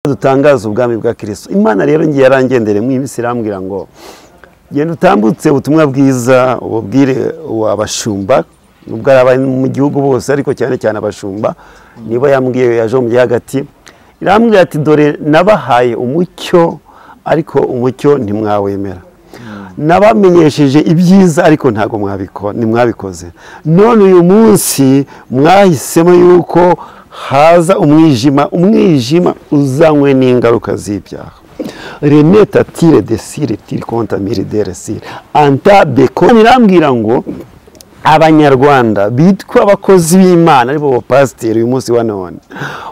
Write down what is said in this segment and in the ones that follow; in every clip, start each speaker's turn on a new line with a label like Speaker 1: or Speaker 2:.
Speaker 1: Dutangaza ubwami bwa Kristo. Imana rero ngiye yarangendere mu iminsi irambwira ngo genda utambutse ubutumwa bwiza ububwire abashumba, nubwo ari abari mu gihugu bose ariko cyane cyane abashumba. Niba yambwiye yajombye hagati, irambwira ati dore nabahaye umucyo ariko umucyo ntimwawemera, nabamenyesheje ibyiza ariko ntago mwabikoze, none uyu munsi mwahisemo yuko haza umwijima, umwijima uzanywe n'ingaruka z'ibyaha. Reneta tire de sire tire konta miri de sire anta beko. Irambwira ngo abanyarwanda bitwa abakozi b'Imana aribo bapasiteri uyu munsi wa none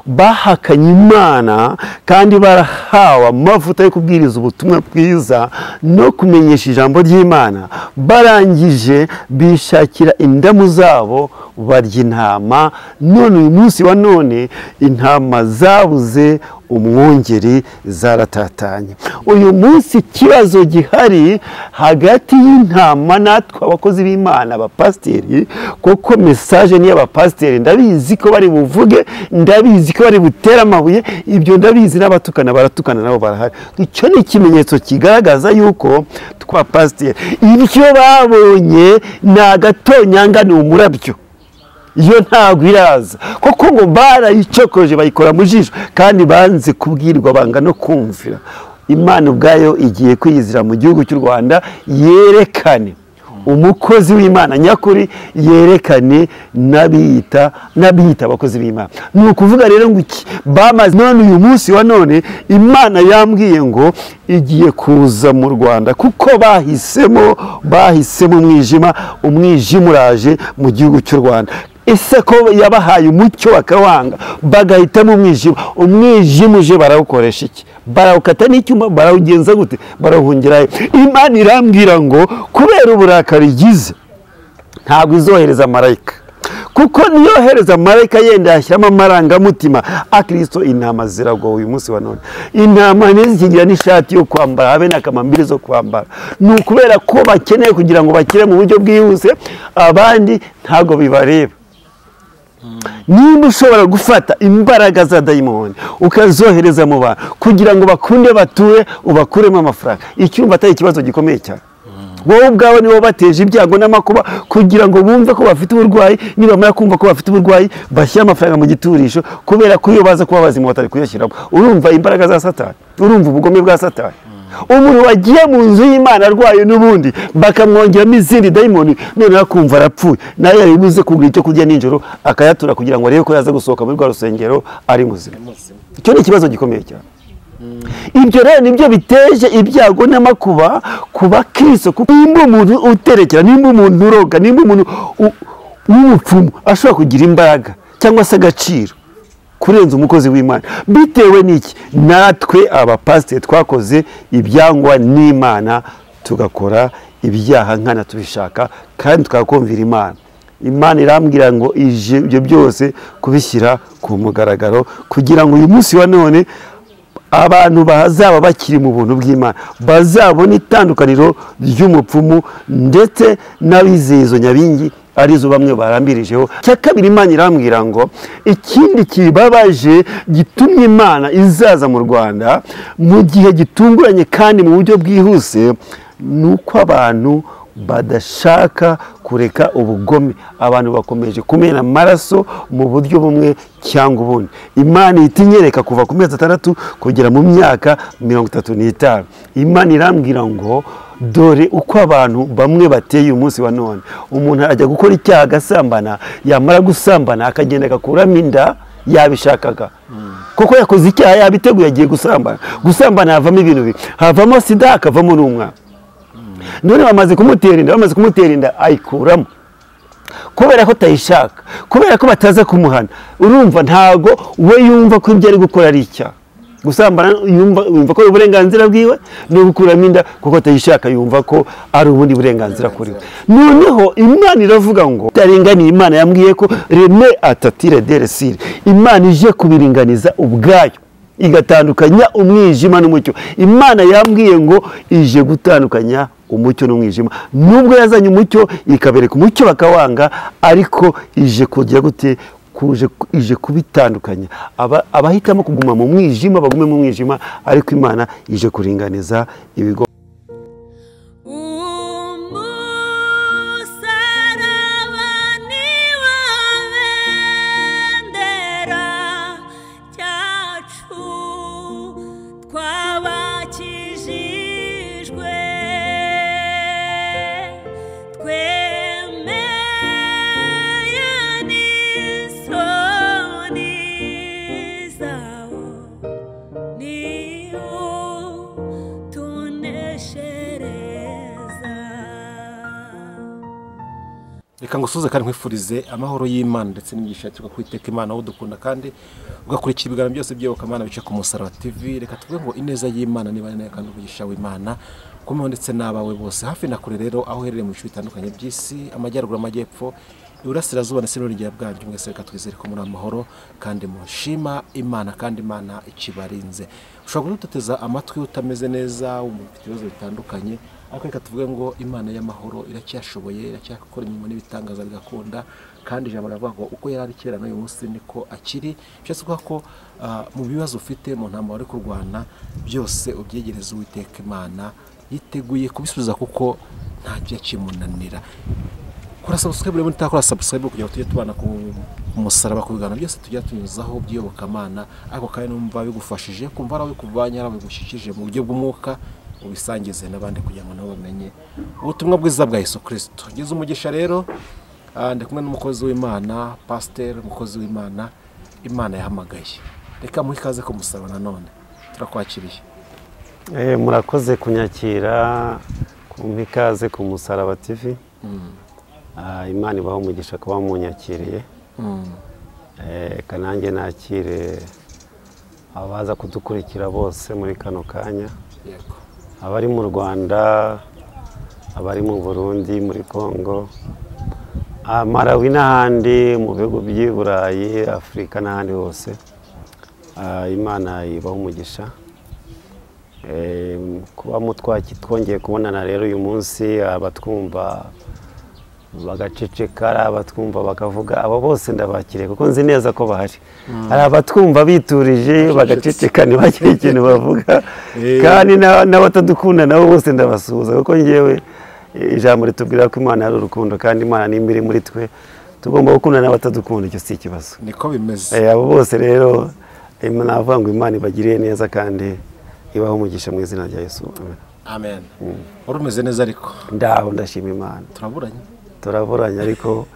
Speaker 1: bahakanye Imana kandi barahawe amavuta yo kubwiriza ubutumwa bwiza no kumenyesha ijambo ry'Imana, barangije bishakira indamu zabo barya intama. None uyu munsi wa none intama zabuze umwungeri, zaratatanye. Uyu munsi ikibazo gihari hagati y'intama natwe abakozi b'Imana abapasiteri, kuko message ni y'abapasiteri, ndabizi ko bari buvuge, ndabizi ko bari butera amabuye, ibyo ndabizi, n'abatukana baratukana nabo barahari. Icyo ni ikimenyetso kigaragaza yuko twa pasiteri ibyo babonye ni agatonyanga, ni umurabyo, iyo ntago iraza, kuko ngo barayicokoje bayikora mu jisho kandi banze kubwirwa banga no kumvira. Imana ubwayo igiye kwiyizira mu gihugu cy'u Rwanda, yerekane umukozi w'Imana nyakuri, yerekane n'abiyita abakozi b'Imana. Ni ukuvuga rero ngo iki bamaze none uyu munsi wa none Imana yambwiye ngo igiye kuza mu Rwanda kuko bahisemo umwijima, umwijima uraje mu gihugu cy'u Rwanda. Ese ko yabahaye umucyo bakawanga bagahitamo umwijima, umwijima uje barawukoresha iki? Barawukata n'icyuma, barawugenza gute? Barawuhungirayo. Imana irambwira ngo kubera uburakari igize ntabwo izohereza marayika, kuko niyohereza marayika yenda yashyiramo amarangamutima akristo. Intama ziragowe uyu munsi wa none, intama ntizikigira n'ishati yo kwambara habe n'akamambiri zo kwambara. Ni ukubera ko bakeneye kugira ngo bakire mu buryo bwihuse, abandi ntabwo bibareba. Nimba ushobora gufata imbaraga za dayimoni ukazohereza mu bantu kugira ngo bakunde bature ubakuremo amafaranga, icyumba atari ikibazo gikomeye cyane. Wowe ubwawe niwo bateje ibyago n'amakuba kugira ngo bumve ko bafite uburwayi, nibamara kumva ko bafite uburwayi bashyira amafaranga mu giturisho, kubera ko iyo baza kuba bazima batari kuyashyiramo. Urumva imbaraga za Satani, urumva ubugome bwa Satani. Umuntu wagiye mu nzu y'Imana arwaye n'ubundi bakamwongeramo izindi dayimoni, none akumva arapfuye, nawe yaribuze kugura icyo kurya nijoro akayatura kugira ngo arebe ko yaza gusohoka muri rwa rusengero ari muzima. Icyo ni ikibazo gikomeye cyane. Ibyo rero nibyo biteje ibyago n'amakuba ku bakristo, kuko nimba umuntu uterekera, nimba umuntu uroga, nimba umuntu w'umupfumu ashobora kugira imbaraga cyangwa se agaciro kurenza umukozi w'Imana, bitewe n'iki? Natwe abapasiteri twakoze ibyangwa n'Imana, tugakora ibyaha nkana tubishaka kandi tukakumvira Imana. Imana irambwira ngo ije ibyo byose kubishyira ku mugaragaro kugira ngo uyu munsi wa none abantu bazaba bakiri mu buntu bw'Imana bazabona itandukaniro ry'umupfumu ndetse n'abizeye izo nyabingi arizo bamwe barambirijeho. Cya kabiri, Imana irambwira ngo ikindi kibabaje gitumye Imana izaza mu Rwanda mu gihe gitunguranye kandi mu buryo bwihuse, ni uko abantu badashaka kureka ubugome. Abantu bakomeje kumena amaraso mu buryo bumwe cyangwa ubundi. Imana itinyereka kuva ku mezi 6 kugera mu myaka 35. Imana irambwira ngo dore uko abantu bamwe bateye umunsi wa none. Umuntu ajya gukora icyaha agasambana, yamara gusambana akagenda agakuramo inda yabishakaga, kuko yakoze icyaha yabiteguye agiye gusambana. Gusambana havamo ibintu bibi, havamo sida, hakavamo n'umwana. None bamaze kumutera inda, ayikuramo kubera ko atayishaka, kubera ko bataza kumuhana. Urumva ntago we yumva ko ibyo ari gukora ari icyaha. Gusambana yumva ko ari uburenganzira bwiwe, no gukuramo inda kuko atayishaka yumva ko ari ubundi burenganzira kuri we. Noneho Imana iravuga ngo itaringaniye. Imana yambwiye ko reme atatire deresire, Imana ije kubiringaniza ubwayo igatandukanya umwijima n'umucyo. Imana yambwiye ngo ije gutandukanya umucyo n'umwijima. Nubwo yazanye umucyo ikabereka umucyo bakawanga, ariko ije kugira gute? kuje ije kubitandukanya. Abahitamo kuguma mu mwijima bagume mu mwijima, ariko Imana ije kuringaniza ibigo.
Speaker 2: Reka ngusuze kandi nkwifurize amahoro y'Imana ndetse n'imigisha tuka kwiteka Imana aho dukunda kandi ugakurikira ibiganiro byose by'Iyobokamana bice ku Musaraba TV. Reka tuvuge ngo ineza y'Imana niba nayo kandi umugisha w'Imana kumwe ndetse n'abawe bose hafi na kure. Rero aho uherereye mu bice bitandukanye by'isi, amajyaruguru, amajyepfo, iburasirazuba ndetse n'uburengerazuba bwaryo, mwese reka twizere ko muri amahoro kandi mushima Imana kandi Imana ikibarinze. Ushobora kuduteza amatwi utameze neza, ufite ibibazo bitandukanye, ariko reka tuvuge ngo Imana y'amahoro iracyashoboye, iracyakora imirimo n'ibitangaza bigakunda, kandi ijambo riravuga ngo uko yari ari kera n'uyu munsi niko akiri. Bishatse kuvuga ko mu bibazo ufite, mu ntambara uri kurwana, byose ubyegereze Uwiteka Imana yiteguye kubisubiza kuko ntacyo yakimunanira. Kora subscribe rero nitakora subscribe kugira ngo tujye tubana ku musaraba ku biganiro byose tujya tunyuzaho by'iyobokamana, ariko kandi numva bigufashije kumva ari bikuvanye ari bigushyikije mu buryo bw'umwuka, ubisangize n'abandi kugira ngo nabo bamenye ubutumwa bwiza bwa Yesu Kristo. Ngize umugisha rero, ndi kumwe n'umukozi w'Imana, pasteur, umukozi w'Imana Imana yahamagaye. Reka muhe ikaze ku musaraba nanone, turakwakiriye.
Speaker 1: Murakoze kunyakira, kumpa ikaze ku Musaraba TV. Imana ibaho umugisha kuba munyakiriye. Kanange nakire abaza kudukurikira bose muri kano kanya.
Speaker 2: Yego.
Speaker 1: Abari mu Rwanda, abari mu Burundi, muri Kongo, Malawi n'ahandi mu bihugu by'i Burayi, Afurika n'ahandi hose. Imana ibaho umugisha. Kuba twongeye kubonana rero uyu munsi, abatwumva bagaceceka, abatwumva bakavuga, abo bose ndabakiriye kuko nzi neza ko bahari. Hari abatwumva biturije bagaceceka ntibagire ikintu bavuga, kandi n'abatadukunda nabo bose ndabasuhuza, kuko ngewe ijambo ritubwira ko Imana ari urukundo, kandi Imana nimba iri muri twe tugomba gukunda n'abatadukunda, icyo si ikibazo.
Speaker 2: Niko bimeze.
Speaker 1: Abo bose rero navuga ngo Imana ibagiriye neza kandi ibaho umugisha mu izina rya Yesu.
Speaker 2: Amen. Wari umeze neza ariko?
Speaker 1: Ndaho, ndashima Imana.
Speaker 2: Turaburanye.
Speaker 1: Turaburanye ariko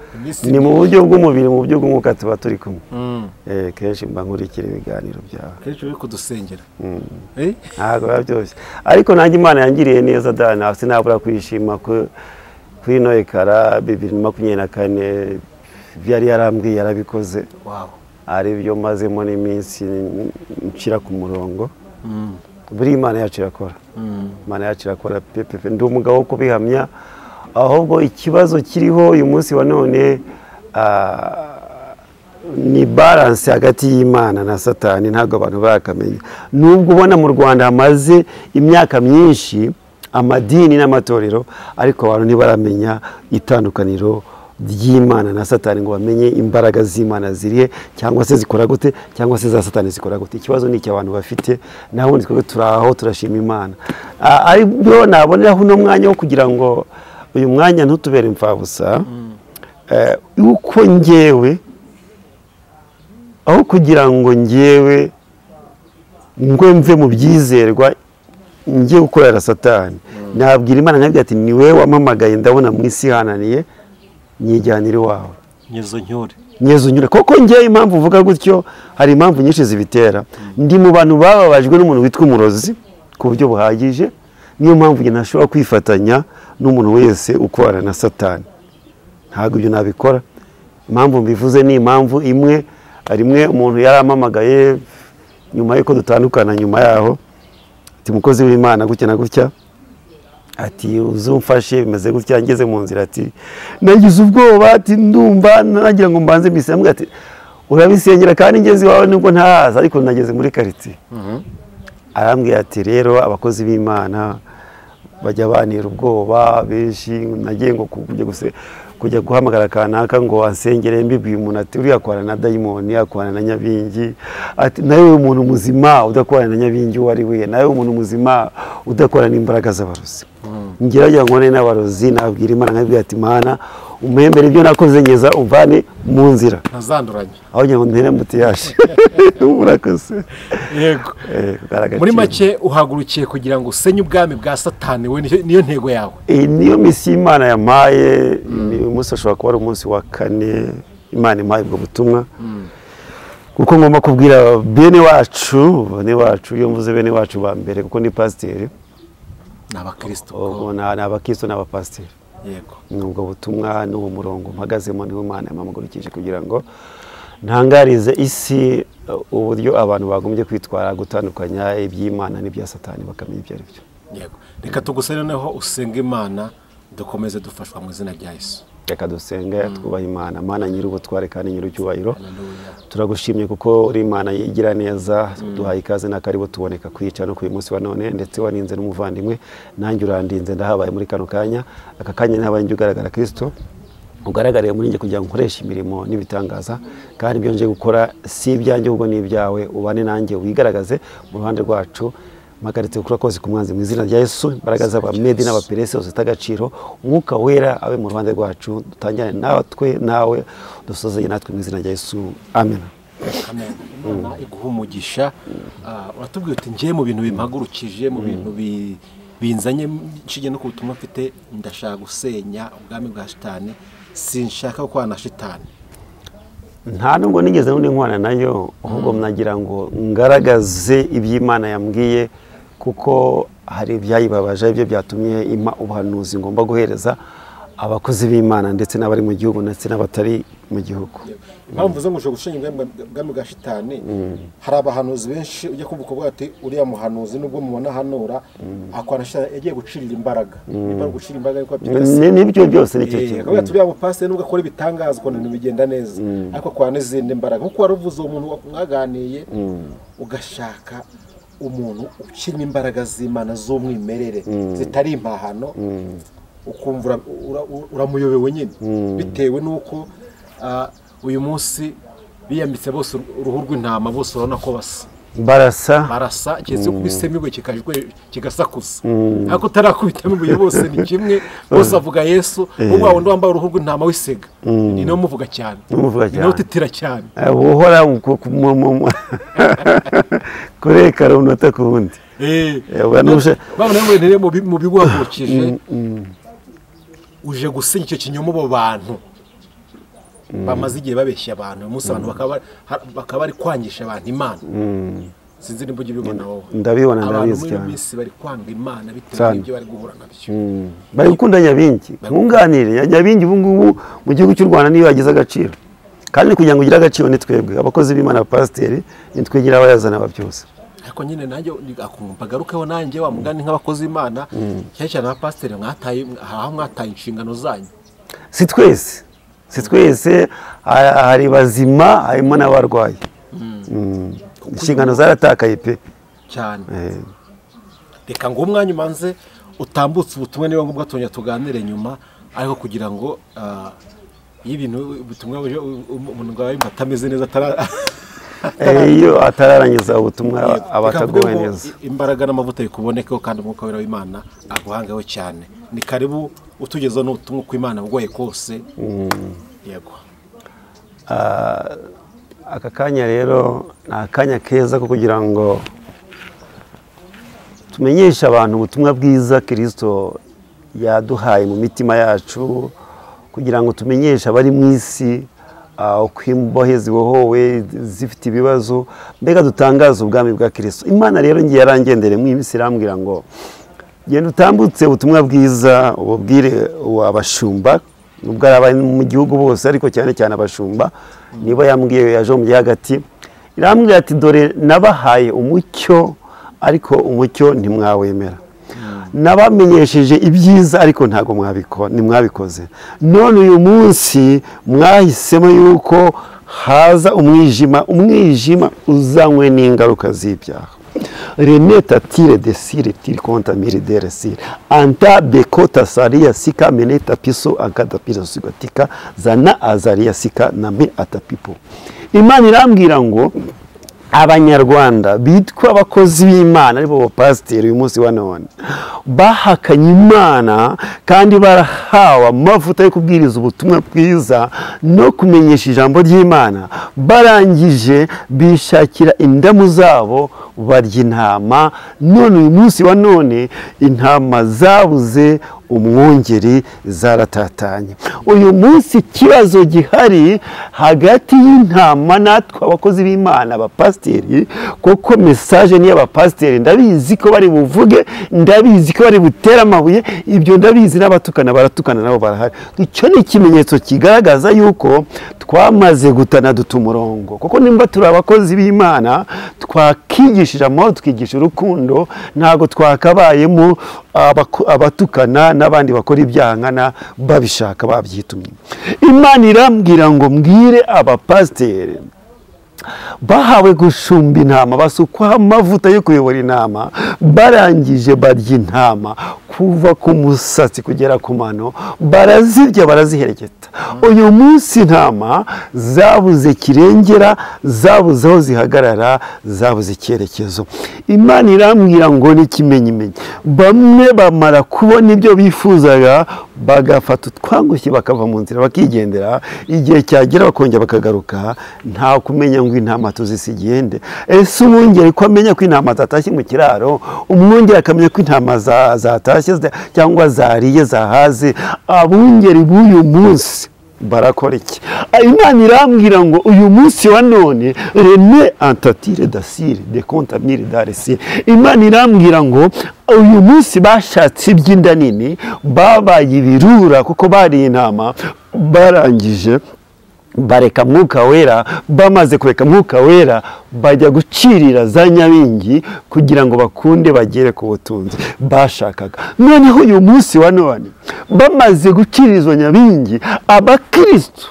Speaker 1: ni mu buryo bw'umubiri, mu buryo bw'umwuka tuba turi kumwe. Kenshi mba nkurikira ibiganiro byawe.
Speaker 2: Kenshi uri kudusengera.
Speaker 1: Ntabwo biba byoroshye. Ariko nanjye Imana yangiriye neza da, sinabura kwishima kuri ino ekara 2024 byari yarambwiye yarabikoze.
Speaker 2: Wow.
Speaker 1: Ari byo mazemo n'iminsi nshyira ku murongo. Buri Imana yacu irakora. Imana yacu irakora pepepe. Ndi umugabo wo kubihamya. Ahubwo ikibazo kiriho uyu munsi wa none ni balance hagati y'Imana na Satani, ntabwo abantu bakamenya. Nubwo ubona mu Rwanda hamaze imyaka myinshi amadini n'amatorero, ariko abantu ntibaramenya itandukaniro ry'Imana na Satani ngo bamenye imbaraga z'Imana zirihe, cyangwa se zikora gute, cyangwa se za Satani zikora gute. Ikibazo ni abantu bafite, naho twebwe turaho turashima Imana. Ariko naboneraho uno mwanya wo kugira ngo uyu mwanya ntutubere imfabusa, uko ngewe aho kugira ngo ngewe ngwe mve mu byizerwa ngiye gukorera Satani, nabwira Imana nkabwira ati ni wewe wampamagaye, ndabona mu isi hananiye, nyijyanire iwawe. Nyezo nyure. Koko ngewe impamvu uvuga gutyo, hari impamvu nyinshi zibitera. Ndi mu bantu bababajwe n'umuntu witwa umurozi ku buryo buhagije, niyo mpamvu njye ntashobora kwifatanya n'umuntu wese ukorana na Satani. Ntabwo ibyo nabikora. Impamvu mbivuze ni impamvu imwe, rimwe umuntu yarampamagaye nyuma yuko dutandukana, nyuma yaho ati mukozi w'Imana gutya na gutya, ati uzumfashe bimeze gutya, ngeze mu nzira ati nagize ubwoba, ati ndumva nagira ngo mbanze mbisembwe, ati urabisengera kandi ngeze iwawe nubwo ntahaza ariko nageze muri quartier. Arambwira ati rero abakozi b'Imana bajya banira ubwoba benshi, nagiye ngo kujya Kujya guhamagara kanaka ngo ansengere, mbibwiye umuntu ati uriya akorana na dayimoni, akorana na Nyabingi, ati nawe umuntu muzima udakorana na Nyabingi uwo ari we, nawe umuntu muzima udakorana n'imbaraga z'abarozi. Ngerageza nkone n'abarozi, nabwira Imana nkabwira ati Mana umembere ibyo nakoze ngeza umvane mu nzira
Speaker 2: ntazanduranye,
Speaker 1: aho ngira ngo ntere mutiyashe. Murakoze.
Speaker 2: Yego. Muri make uhagurukiye kugira ngo usenye ubwami bwa Satani, we niyo ntego yawe.
Speaker 1: Niyo misi Imana yampaye. Ni umunsi ashobora kuba ari umunsi wa kane Imana impaye ubwo butumwa, kuko ngomba kubwira bene wacu, iyo mvuze bene wacu ba mbere kuko ni pasiteri,
Speaker 2: ni abakristo,
Speaker 1: ni abakristo n'abapasiteri.
Speaker 2: Yego.
Speaker 1: Nubwo butumwa n'uwo murongo mpagazemo niwo Imana yampagurukije kugira ngo ntangarize isi uburyo abantu bagombye kwitwara, gutandukanya iby'Imana n'ibya Satani bakamenya ibyo ari byo.
Speaker 2: Yego. Reka tugusere noneho usenge Imana, dukomeze dufashwa mu izina rya Yesu.
Speaker 1: Reka dusenge twubaha Imana. Mana nyir'ubutware kandi nyir'icyubahiro, turagushimye kuko uri Imana igira neza, duhaye ikaze n'akaribo tuboneka kwica no ku munsi wa none, ndetse waninze n'umuvandimwe nanjye urandinze ndahabaye muri kano kanya. Aka kanya ntabaye njye ugaragara Kristo ugaragariye muri njye kugira ngo nkoreshe imirimo n'ibitangaza, kandi ibyo nje gukora si ibyanjye ahubwo ni ibyawe. Ubane nanjye wigaragaze mu ruhande rwacu. Mpagaritse gukora kose ku mwanzi mu izina rya Yesu. Imbaraga z'abamedi n'abaperesi zose agaciro, umwuka wera abe mu ruhande rwacu, dutangirane natwe nawe dusozeye natwe mu izina rya Yesu. Amen.
Speaker 2: Amen. Imana iguha umugisha. Uratubwiye uti ngiye mu bintu bimpagurukije, mu bintu binzanye nshingiye no ku butumwa mfite, ndashaka gusenya ubwami bwa Shitani, sinshaka gukorana na Shitani.
Speaker 1: Nta nubwo nigeze n'undi nkwana nayo, ahubwo mnagira ngo ngaragaze iby'Imana yambwiye, kuko hari ibyayibabaje ibyo byatumye impa ubuhanuzi ngomba guhereza abakozi b'Imana ndetse n'abari mu gihugu ndetse n'abatari mu gihugu.
Speaker 2: Impamvu zo ngusho gusenya ubwami bwa Shitani, hari abahanuzi benshi ujya kumva ukavuga ati uriya muhanuzi nubwo mubona hanura akwana Shitani yagiye gucirira imbaraga, nimba gucira imbaraga ariko
Speaker 1: byitase nibyo byose nicyo kintu.
Speaker 2: Akavuga ati uriya mupasiteri nubwo akora ibitangaza ukuntu ibintu bigenda neza, ariko akwana n'izindi mbaraga. Nkuko waruvuze uwo muntu mwaganiye, ugashaka umuntu ukirimo imbaraga z'Imana z'umwimerere zitari impahano, ukumva uramuyobewe nyine, bitewe nuko uyu munsi biyambitse bose uruhu rw'intama, bose urabona ko basa barasa, keretse ukubisemo ibuye kigasakuza, ariko utarakubitamo ibuye bose ni kimwe, bose avuga Yesu. Ubwo wundi wambaye uruhu rw'intama w'isega ni nawe umuvuga cyane, ni nawe utitira cyane,
Speaker 1: uhora kurekara umunota ku wundi.
Speaker 2: Babona ngo mu biguhagurukije uje gusenya icyo kinyoma abo bantu bamaze igihe babeshya abantu, umunsi abantu bakaba bari kwangisha abantu Imana. Sinzi nimba ujya ubibona wowe.
Speaker 1: Ndabibona, ndabizi cyane.
Speaker 2: Abantu muri minsi bari kwanga Imana bitewe n'ibyo bari guhura nabyo.
Speaker 1: Bari gukunda Nyabingi, nkunganire Nyabingi ubu ngubu mu gihugu cy'u Rwanda niyo yagize agaciro, kandi kugira ngo ugire agaciro ni twebwe abakozi b'Imana, abapasiteri, ni twigira abayazana byose.
Speaker 2: Ariko nyine nanjye akumva nanjye wa mugani nk'abakozi b'Imana cyane cyane abapasiteri mwataye, aho mwataye inshingano zanyu.
Speaker 1: Si twese, si twese, hari bazima harimo n'abarwayi. Inshingano zaratakaye pe
Speaker 2: cyane. Reka ngo umwanya umanze utambutse ubutumwa, niba ngombwa tongera tuganire nyuma, ariko kugira ngo iyo ibintu ubutumwa umuntu ngo atameze neza
Speaker 1: iyo atararangiza ubutumwa abataguwe neza.
Speaker 2: Imbaraga n'amavuta bikubonekeho kandi umwuka wera w'Imana aguhangeho cyane. Ni karibu utugezeho n'ubutumwa ku Imana bugoye kose. Yego.
Speaker 1: Aka kanya rero ni akanya keza ko kugira ngo tumenyeshe abantu ubutumwa bwiza Kristo yaduhaye mu mitima yacu, kugira ngo tumenyeshe abari mu isi uko imbohe zibohowe zifite ibibazo, mbega dutangaza ubwami bwa Kristo. Imana rero ngiye yarangendere mu isi irambwira ngo genda utambutse ubutumwa bwiza ububwire abashumba, nubwo ari abari mu gihugu bose ariko cyane cyane abashumba. Niba yambwiye yajombye hagati, irambwira ati dore nabahaye umucyo ariko umucyo ntimwawemera, nabamenyesheje ibyiza ariko ntago mwabikoze, none uyu munsi mwahisemo yuko haza umwijima, umwijima uzanywe n'ingaruka z'ibyaha. Reneta tire de sire tire konta mire de sire anta bekota saria sika meneta piso ankada piso sigatika zana azaria sika name atapipo. Imana irambwira ngo Abanyarwanda bitwa abakozi b'Imana aribo bapasiteri uyu munsi wa none bahakanye Imana kandi barahawe amavuta yo kubwiriza ubutumwa bwiza no kumenyesha ijambo ry'Imana, barangije bishakira indamu zabo barya intama. None uyu munsi wa none intama zabuze umwungeri, zaratatanye. Uyu munsi ikibazo gihari hagati y'intama natwe abakozi b'Imana abapasiteri, kuko message ni y'abapasiteri, ndabizi ko bari buvuge, ndabizi ko bari butere amabuye, ibyo ndabizi, n'abatukana baratukana nabo barahari. Icyo ni ikimenyetso kigaragaza yuko twamaze gutana duta umurongo, kuko nimba turi abakozi b'Imana twakigishije amahoro, tukigisha urukundo, ntago twakabayemo abatukana n'abandi bakora ibyaha nkana babishaka babyitumye. Imana irambwira ngo mbwire abapasiteri bahawe gushumba intama, basukwaho amavuta yo kuyobora intama, barangije barya intama kuva ku musatsi kugera ku mano, barazirya barazihereketa. Uyu munsi intama zabuze kirengera, zabuze aho zihagarara, zabuze icyerekezo. Imana irambwira ngo n'ikimenyimenyi bamwe bamara kubona ibyo bifuzaga bagafata utwangushye bakava mu nzira bakigendera, igihe cyagera bakongera bakagaruka, nta kumenya ngo intama tuzisigende. Ese umwungeri ko amenya ko intama zatashye mu kiraro, umwungeri akamenya ko intama zatashye cyangwa zariye zahaze, abungeri b'uyu munsi barakora iki? Imana irambwira ngo uyu munsi wa none rene antatire dasire de kontamire daresire. Imana irambwira ngo uyu munsi bashatse iby'inda nini, babaye ibirura kuko bari intama, barangije bareka mwuka wera. Bamaze kureka mwuka wera bajya gucirira za nyabingi kugira ngo bakunde bagere ku butunzi bashakaga. Noneho uyu munsi wa none bamaze gucirira izo nyabingi, abakristo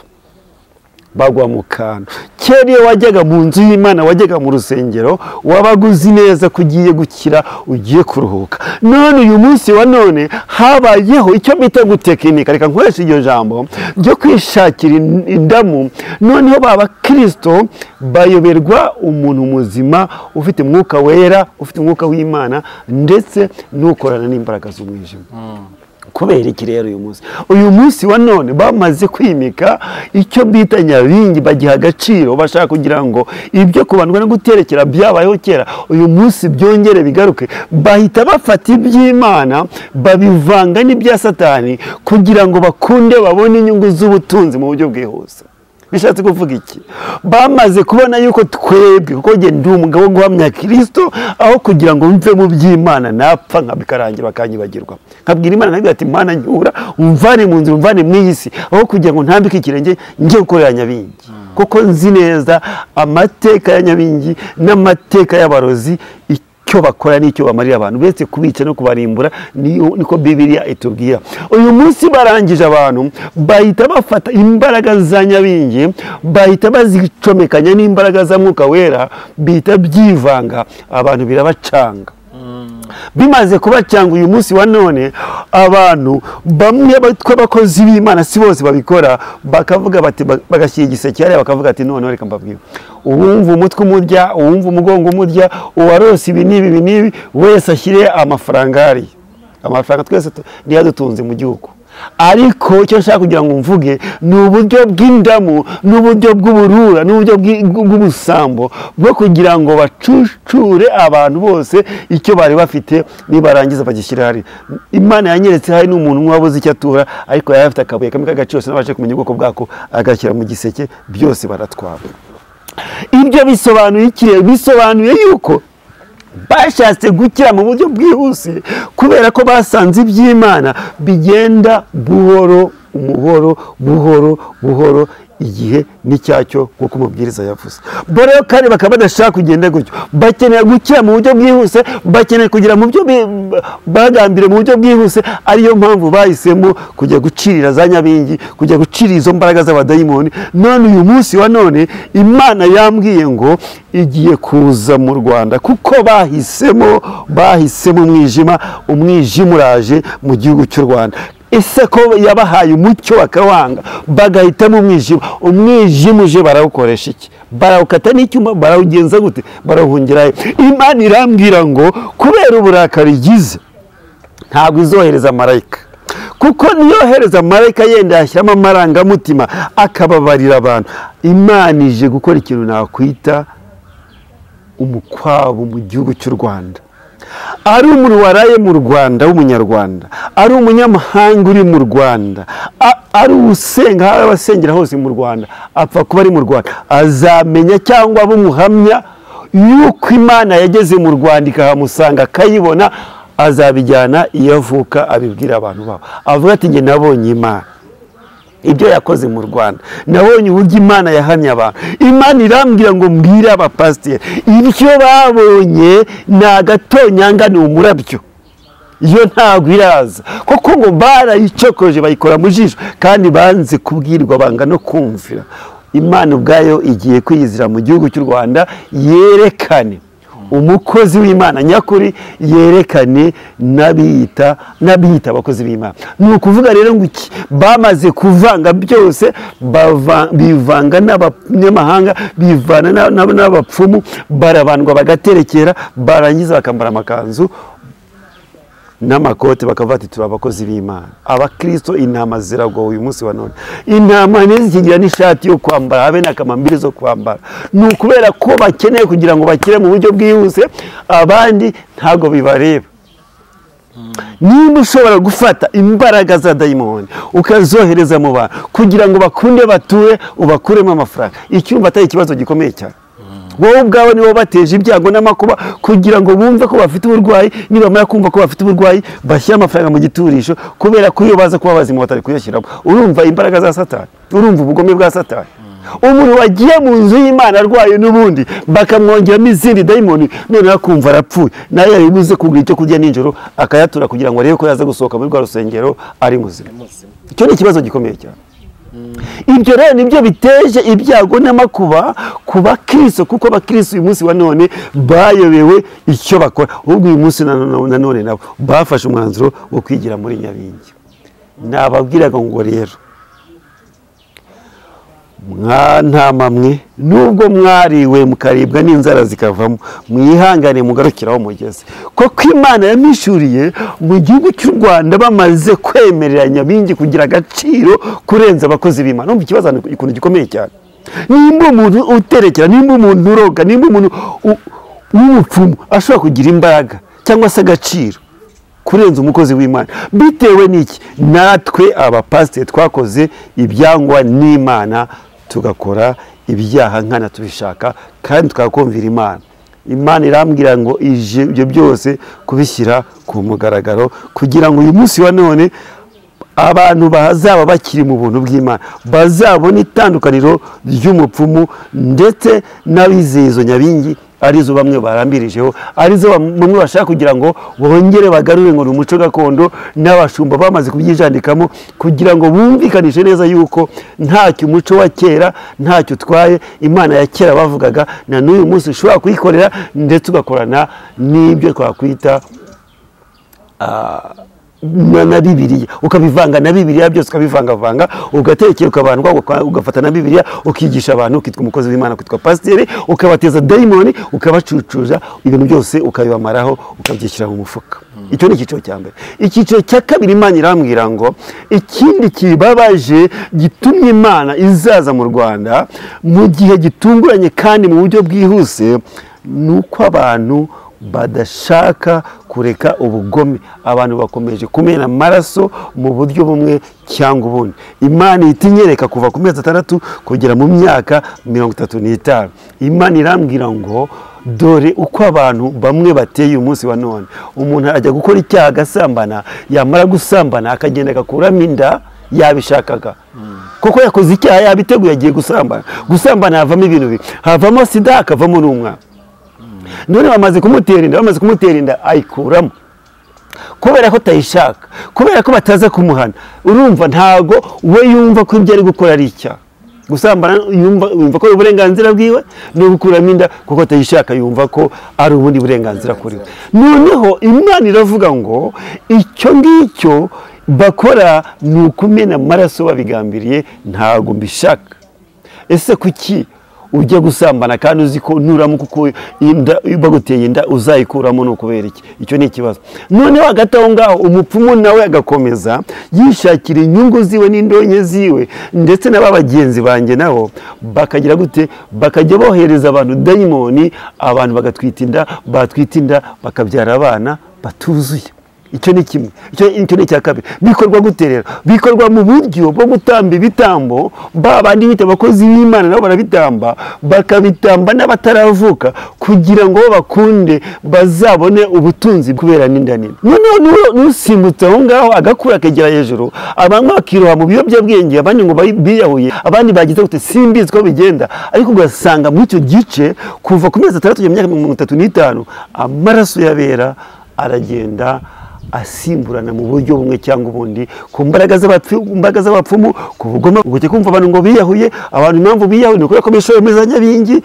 Speaker 1: bagwa mu kantu. Kera iyo wajyaga mu nzu y'Imana, wajyaga mu rusengero, wabaga uzi neza ko ugiye gukira, ugiye kuruhuka. None uyu munsi wa none habayeho icyo bita gutekinika, reka nkoreshe iryo jambo ryo kwishakira indamu. Noneho b'abakristo bayoberwa umuntu muzima ufite umwuka wera, ufite umwuka w'Imana, ndetse n'ukorana n'imbaraga z'umwijima. Kubera iki rero uyu munsi wa none bamaze kwimika icyo bita nyabingi, bagiha agaciro, bashaka kugira ngo ibyo kubandwa no guterekera byabayeho kera uyu munsi byongere bigaruke. Bahita bafata iby'Imana babivanga n'ibya Satani kugira ngo bakunde babone inyungu z'ubutunzi mu buryo bwihuse. Bishatse kuvuga iki? Bamaze kubona yuko twebwe, kuko njye ndi umugabo wo guhamya Kristo, aho kugira ngo mve mu by'Imana napfa nkabikarangira bakanyibagirwa, nkabwira Imana nabwira ati Imana nyura umvane mu nzira, umvane mu iyi si, aho kugira ngo ntambike ikirenge njye gukorera nyabingi. Kuko nzi neza amateka ya nyabingi n'amateka y'abarozi, icyo bakora n'icyo bamarira abantu, uretse kubica no kubarimbura, niko Bibiliya itubwira. Uyu munsi barangije abantu bahita bafata imbaraga za nyabingi, bahita bazicomekanya n'imbaraga za mwuka wera, bihita byivanga, abantu birabacanga. Bimaze kubacanga uyu munsi wa none abantu bamwe batwa abakozi b'Imana, si bose babikora, bakavuga bati, bagashyira igiseke hariya bakavuga ati none reka mbabwire, uwumva umutwe umurya, uwumva umugongo umurya, uwarose ibi n'ibi ibi n'ibi, wese ashyire amafaranga hariya. Amafaranga twese niyo adutunze mu gihugu. Ariko icyo nshaka kugira ngo mvuge ni uburyo bw'indamu, n'uburyo bw'uburura, n'uburyo bw'ubusambo bwo kugira ngo bacucure abantu bose icyo bari bafite, nibarangiza bagishyira hari. Imana yanyeretse hari n'umuntu umwe wabuze icyo atura, ariko yari afite akabuye kamwe k'agaciro, sinabashe kumenya ubwoko bwako, agashyira mu giseke, byose baratwara. Ibyo bisobanuye iki rero? Bisobanuye yuko bashatse gukira mu buryo bwihuse, kubera ko basanze iby'Imana bigenda buhoro, umuhoro, buhoro buhoro. Igihe n'icyacyo nk'uko umubwiriza yavuze. Bo rero kandi bakaba badashaka kugenda gutyo, bakeneye gukira mu buryo bwihuse, bakeneye kugira mu byo bagambiriye mu buryo bwihuse. Ariyo mpamvu bahisemo kujya gucirira za nyabingi, kujya gucirira izo mbaraga z'abadayimoni. None uyu munsi wa none Imana yambwiye ngo igiye kuza mu Rwanda, kuko bahisemo umwijima. Umwijima uraje mu gihugu cy'u Rwanda. Ese ko yabahaye umucyo bakawanga, bagahitamo umwijima, umwijima uje barawukoresha iki? Barawukata n'icyuma, barawugenza gute? Barawuhungira. Imana irambwira ngo kubera uburakari igize ntabwo izohereza marayika, kuko niyohereza marayika yenda yashyiramo amarangamutima akababarira abantu. Imana ije gukora ikintu nakwita umukwabu mu gihugu cy'u Rwanda. Ari umuntu waraye mu Rwanda w'umunyarwanda, ari umunyamahanga uri mu Rwanda, ari usenga, aho abasengera hose mu Rwanda, apfa kuba ari mu Rwanda, azamenya cyangwa abe umuhamya yuko Imana yageze mu Rwanda ikahamusanga akayibona. Azabijyana iyo avuka abibwira abantu babo, avuga ati njye nabonye Imana, ibyo yakoze mu Rwanda, nabonye uburyo Imana yahamye abantu. Imana irambwira ngo mbwire abapasiteri ibyo babonye ni agatonyanga, ni umurabyo, iyo ntabwo iraza, kuko ngo barayicokoje bayikora mu jisho, kandi banze kubwirwa banga no kumvira. Imana ubwayo igiye kwiyizira mu gihugu cy'u Rwanda, yerekane umukozi w'Imana nyakuri, yerekane n'abiyita abakozi b'Imana. Ni ukuvuga rero ngo iki, bamaze kuvanga byose, bivanga n'abanyamahanga, bivana n'abapfumu, barabandwa bagaterekera, barangiza bakambara amakanzu n'amakote bakavuga ati turi abakozi b'Imana. Abakristo intama ziragowe uyu munsi wa none, intama ntizikigira n'ishati yo kwambara, habe n'akamambiri zo kwambara. Ni ukubera ko bakeneye kugira ngo bakire mu buryo bwihuse, abandi ntago bibareba. Niba ushobora gufata imbaraga za dayimoni ukazohereza mu bantu kugira ngo bakunde bature, ubakuremo amafaranga, icyumba atari ikibazo gikomeye cyane. Wowe ubwawe nibo bateje ibyago n'amakuba kugira ngo bumve ko bafite uburwayi. Nibamara kumva ko bafite uburwayi, bashyira amafaranga mu giturisho, kubera ko iyo baza kuba bazima batari kuyashyiramo. Urumva imbaraga za Satani, urumva ubugome bwa Satani. Umuntu wagiye mu nzu y'Imana arwaye n'ubundi bakamwongeramo izindi dayimoni, noneho akumva arapfuye, nawe yaribuze kugura icyo kurya nijoro akayatura kugira ngo arebe ko yaza gusohoka muri rwa rusengero ari muzima. Icyo ni ikibazo gikomeye cyane. Ibyo rero nibyo biteje ibyago n'amakuba ku bakristo, kuko abakristo uyu munsi wa none bayobewe icyo bakora. Ubwo uyu munsi nanone nabo bafashe umwanzuro wo kwigira muri nyabingi. Nababwiraga ngo rero mwantama mwe, nubwo mwariwe mukaribwa n'inzara zikavamo, mwihangane mugarukiraho mugeze, kuko Imana yamishuriye mu gihugu cy'u Rwanda bamaze kwemerera nyabingi kugira agaciro kurenza abakozi b'Imana. Numva ikibazo ikuntu gikomeye cyane. Nimba umuntu uterekera, nimba umuntu uroga, nimba umuntu w'umupfumu ashobora kugira imbaraga cyangwa se agaciro kurenza umukozi w'Imana, bitewe n'iki? Natwe abapasiteri twakoze ibyangwa n'Imana, tugakora ibyaha nkana tubishaka, kandi tukakumvira Imana. Imana irambwira ngo ije ibyo byose kubishyira ku mugaragaro, kugira ngo uyu munsi wa none abantu bazaba bakiri mu buntu bw'Imana bazabona itandukaniro ry'umupfumu ndetse n'abizeye izo nyabingi, arizo bamwe barambirijeho, arizo bamwe bashaka kugira ngo bongere bagarure ngo umuco gakondo, n'abashumba bamaze kubyijandikamo kugira ngo bumvikanishe neza yuko ntacyo umuco wa kera ntacyo utwaye. Imana ya kera bavugaga na n'uyu munsi ushobora kuyikorera, ndetse ugakorana n'ibyo twakwita na Bibiliya, ukabivanga na Bibiliya byose, ukabivangavanga, ugatekera ukabandwa, ugafata na Bibiliya ukigisha abantu, ukitwa umukozi w'Imana, ukitwa pasiteri, ukabateza dayimoni, ukabacucuza, ibintu byose ukabibamaraho, ukabyishyira mu mufuka. Icyo ni icyiciro cya mbere. Icyiciro cya kabiri, Imana irambwira ngo ikindi kibabaje gitumye Imana izaza mu Rwanda mu gihe gitunguranye kandi mu buryo bwihuse, ni uko abantu badashaka kureka ubugome. Abantu bakomeje kumena amaraso mu buryo bumwe cyangwa ubundi. Imana itinyereka kuva ku mezi 6 kugera mu myaka 35. Imana irambwira ngo dore uko abantu bamwe bateye umunsi wa none. Umuntu ajya gukora icyaha agasambana, yamara gusambana akagenda agakuramo inda Yabishakaga kuko yakoze icyaha, yabiteguye, agiye gusambana. Gusambana havamo ibintu bibi, havamo sida, hakavamo n'umwana. None bamaze kumutera inda, ayikuramo kubera ko atayishaka, kubera ko bataza kumuhana. Urumva ntago we yumva ko ibyo ari gukora ari icyaha. Gusambana yumva ko ari uburenganzira bwiwe, no gukuramo inda kuko atayishaka yumva ko ari ubundi burenganzira kuri we. Noneho Imana iravuga ngo icyo ngicyo bakora ni ukumena amaraso babigambiriye, ntago mbishaka. Ese kuki ujya gusambana kandi uzi ko nuramuka uko inda baguteye inda uzayikuramo? Ni ukubera iki? Icyo ni ikibazo. Noneho hagati aho ngaho umupfumu nawe agakomeza yishakira inyungu ziwe n'indonke ziwe, ndetse n'aba bagenzi banjye nabo bakagira gute? Bakajya bohereza abantu dayimoni, abantu bagatwita inda, batwita inda bakabyara abana batuzuye. Icyo ni kimwe. Icyo ni icya kabiri. Bikorwa gute rero? Bikorwa mu buryo bwo gutamba ibitambo, ba bandi bita abakozi b'Imana nabo barabitamba, bakabitamba n'abataravuka kugira ngo bakunde bazabone ubutunzi kubera n'inda nini. Noneho nusimbutse aho ngaho agakura akegera hejuru, abamwe bakiroha mu biyobyabwenge, abandi ngo biyahuye, abandi bagize gute, simbizi ko bigenda, ariko ugasanga muri icyo gice kuva ku mezi 6 kugera mu myaka 35 amaraso y'abera aragenda asimburana mu buryo bumwe cyangwa ubundi, ku mbaraga z'abapfumu, ku bugome. Ujya kumva abantu ngo biyahuye, abantu impamvu biyahuye ni ukubera ko bishoye muri za nyabingi,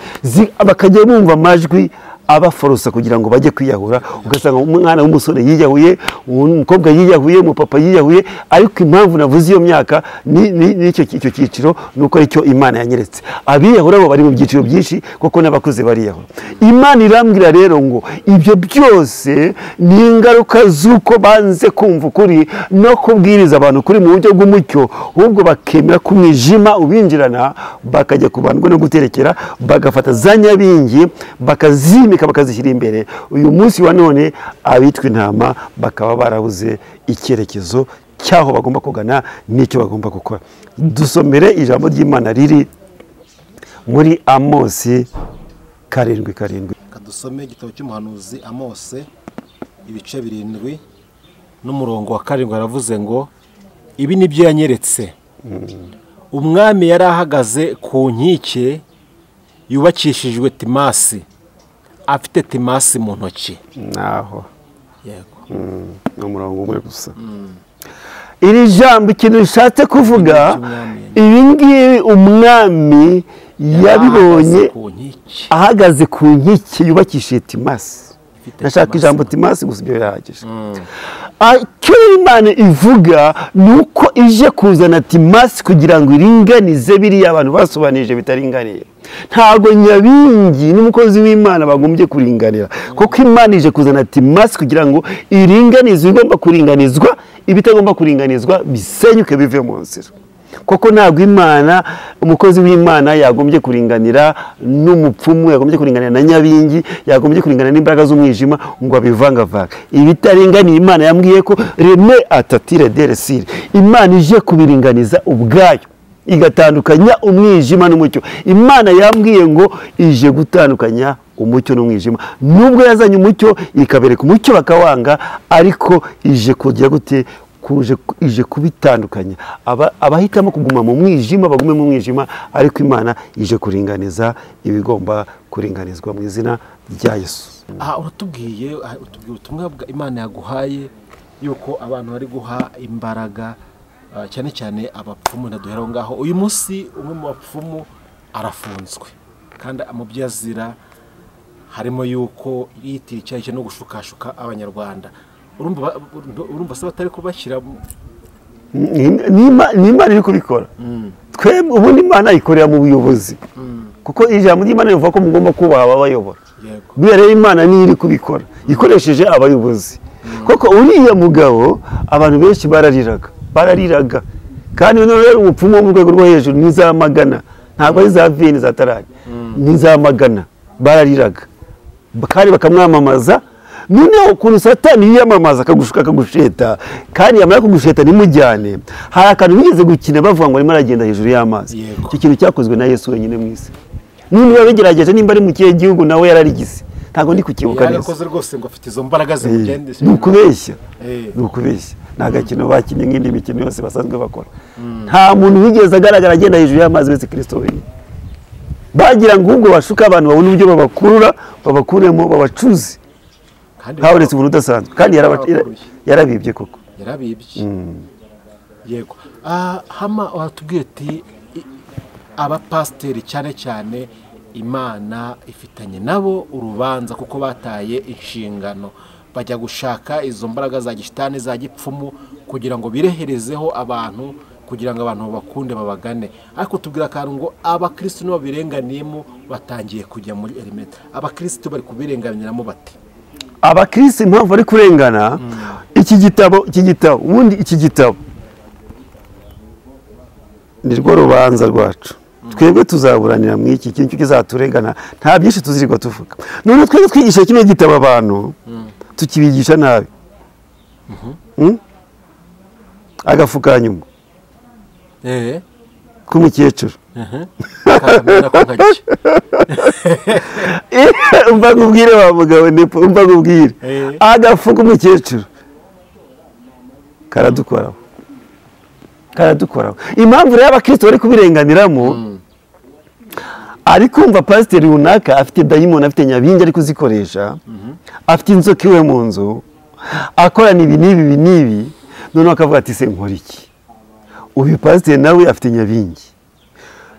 Speaker 1: bakajya bumva amajwi abaforosa kugira ngo bajye kwiyahura. Ugasanga umwana w'umusore yiyahuye, umukobwa yiyahuye, umupapa yiyahuye. Ariko impamvu navuze iyo myaka n'icyo cyiciro nuko aricyo Imana yanyeretse. Abiyahura bo bari mu byiciro byinshi kuko n'abakuze bariyahura. Imana irambwira rero ngo ibyo byose ni ingaruka z'uko banze kumva ukuri no kubwiriza abantu kuri mu buryo bw'umucyo, ahubwo bakemera ko umwijima ubinjirana, bakajya kubandwa no guterekera, bagafata za nyabingi bakazimika bakazishyira imbere. Uyu munsi wa none abitwa intama bakaba barabuze icyerekezo cyaho bagomba kugana n'icyo bagomba gukora. Dusomere ijambo ry'Imana riri muri Amosi 7:7.
Speaker 2: Kadusome igitabo cy'umuhanuzi Amose ibice 7 n'umurongo wa 7, aravuze ngo ibi nibyo yanyeretse. Umwami yari ahagaze ku nkike yubakishijwe timasi, afite timasi mu ntoki.
Speaker 1: Naho
Speaker 2: yego,
Speaker 1: ni umurongo umwe gusa. Iri jambo ikintu rishatse kuvuga, ibi ngibi umwami yabibonye ahagaze ku nkike yubakishije timasi. Nashaka ijambo timasi gusa, ibyo birahagije. Icyo Imana ivuga ni uko ije kuzana timasi kugira ngo iringanize biriya abantu basobanije bitaringaniye. Ntago nyabingi n'umukozi w'Imana bagombye kuringanira, kuko Imana ije kuzana timasi kugira ngo iringanize ibigomba kuringanizwa, ibitagomba kuringanizwa bisenyuke bive mu nzira. Kuko ntabwo Imana, umukozi w'Imana yagombye kuringanira n'umupfumu, yagombye kuringanira na nyabingi, yagombye kuringanira n'imbaraga z'umwijima ngo abivangavanga. Ibitaringaniye Imana yambwiye ko reme atatire deresire, Imana ije kubiringaniza ubwayo, igatandukanya umwijima n'umucyo. Imana yambwiye ngo ije gutandukanya umucyo n'umwijima. Nubwo yazanye umucyo ikabereka umucyo bakawanga, ariko ije kugira gute? Ije kubitandukanya. Abahitamo kuguma mu mwijima bagume mu mwijima, ariko Imana ije kuringaniza ibigomba kuringanizwa mu izina rya Yesu.
Speaker 2: Aha uratubwiye, utubwiye ubutumwa bwa Imana yaguhaye yuko abantu bari guha imbaraga cyane cyane abapfumu. Ndaduhera aho ngaho. Uyu munsi umwe mu bapfumu arafunzwe, kandi mu byo azira harimo yuko yitiriye icyaha no gushukashuka Abanyarwanda. Urumva se batari kubashyira?
Speaker 1: Ni Imana iri kubikora. Twebwe ubundi Imana ikorera mu buyobozi, kuko ijambo ry'Imana rivuga ko mugomba kubaha ababayobora. Buriya rero Imana niyo iri kubikora ikoresheje abayobozi. Kuko uriya mugabo abantu benshi barariraga, kandi noneho rero umupfumu wo mu rwego rwo hejuru ni za magana, ntabwo ari za veni za tarari, ni za magana, barariraga kandi bakamwamamaza. Noneho ukuntu Satani yiyamamaza akagushuka akagusheta, kandi yamara kugusheta nimujyane. Hari akantu bigeze gukina bavuga ngo arimo aragenda hejuru y'amazi. Icyo kintu cyakozwe na Yesu wenyine mu isi. Niba bigerageje, nimba ari mu kihe gihugu nawe yararigize, ntabwo ndi kukibuka neza.
Speaker 2: Yarakoze rwose ngo afite izo mbaraga zimugendesha.
Speaker 1: Ni ukubeshya, ni ukubeshya. Ni agakino bakinnye nk'indi mikino yose basanzwe bakora. Nta muntu wigeze agaragara agenda hejuru y'amazi uretse Kristo wenyine. Bagira ngo ubwo bashuka abantu babone uburyo babakurura, babakuremo, babacuze. Habonetse umuntu udasanzwe kandi yarabibye koko.
Speaker 2: Yarabibye. Yego. Hama watubwiye ati abapasiteri cyane cyane Imana ifitanye nabo urubanza kuko bataye inshingano, bajya gushaka izo mbaraga za gishitani za gipfumu kugira ngo bireherezeho abantu, kugira ngo abantu bakunde babagane. Ariko tubwira akantu ngo abakristo nibo birenganiyemo batangiye kujya muri element. Abakristo bari kubirenganiramo bate?
Speaker 1: Abakristo impamvu bari kurengana, iki gitabo ubundi iki gitabo ni rwo rubanza rwacu. Twebwe tuzaburanira mu iki kintu kizaturengana, nta byinshi tuzirirwa tuvuga. None twebwe twigisha kino gitabo abantu tukibigisha nabi. Agafu ka nyuma k'umukecuru. Umva nkubwire wa mugabo Nepo, umva nkubwire. Agafu k'umukecuru karadukoraho. Karadukoraho. Impamvu rero abakristo bari kubirenganiramo, ari kumva pasiteri runaka afite dayimoni, afite nyabingi ari kuzikoresha, afite inzoka iwe mu nzu, akorana ibi n'ibi n'ibi, noneho akavuga ati se nkora iki? Uyu pasiteri nawe afite nyabingi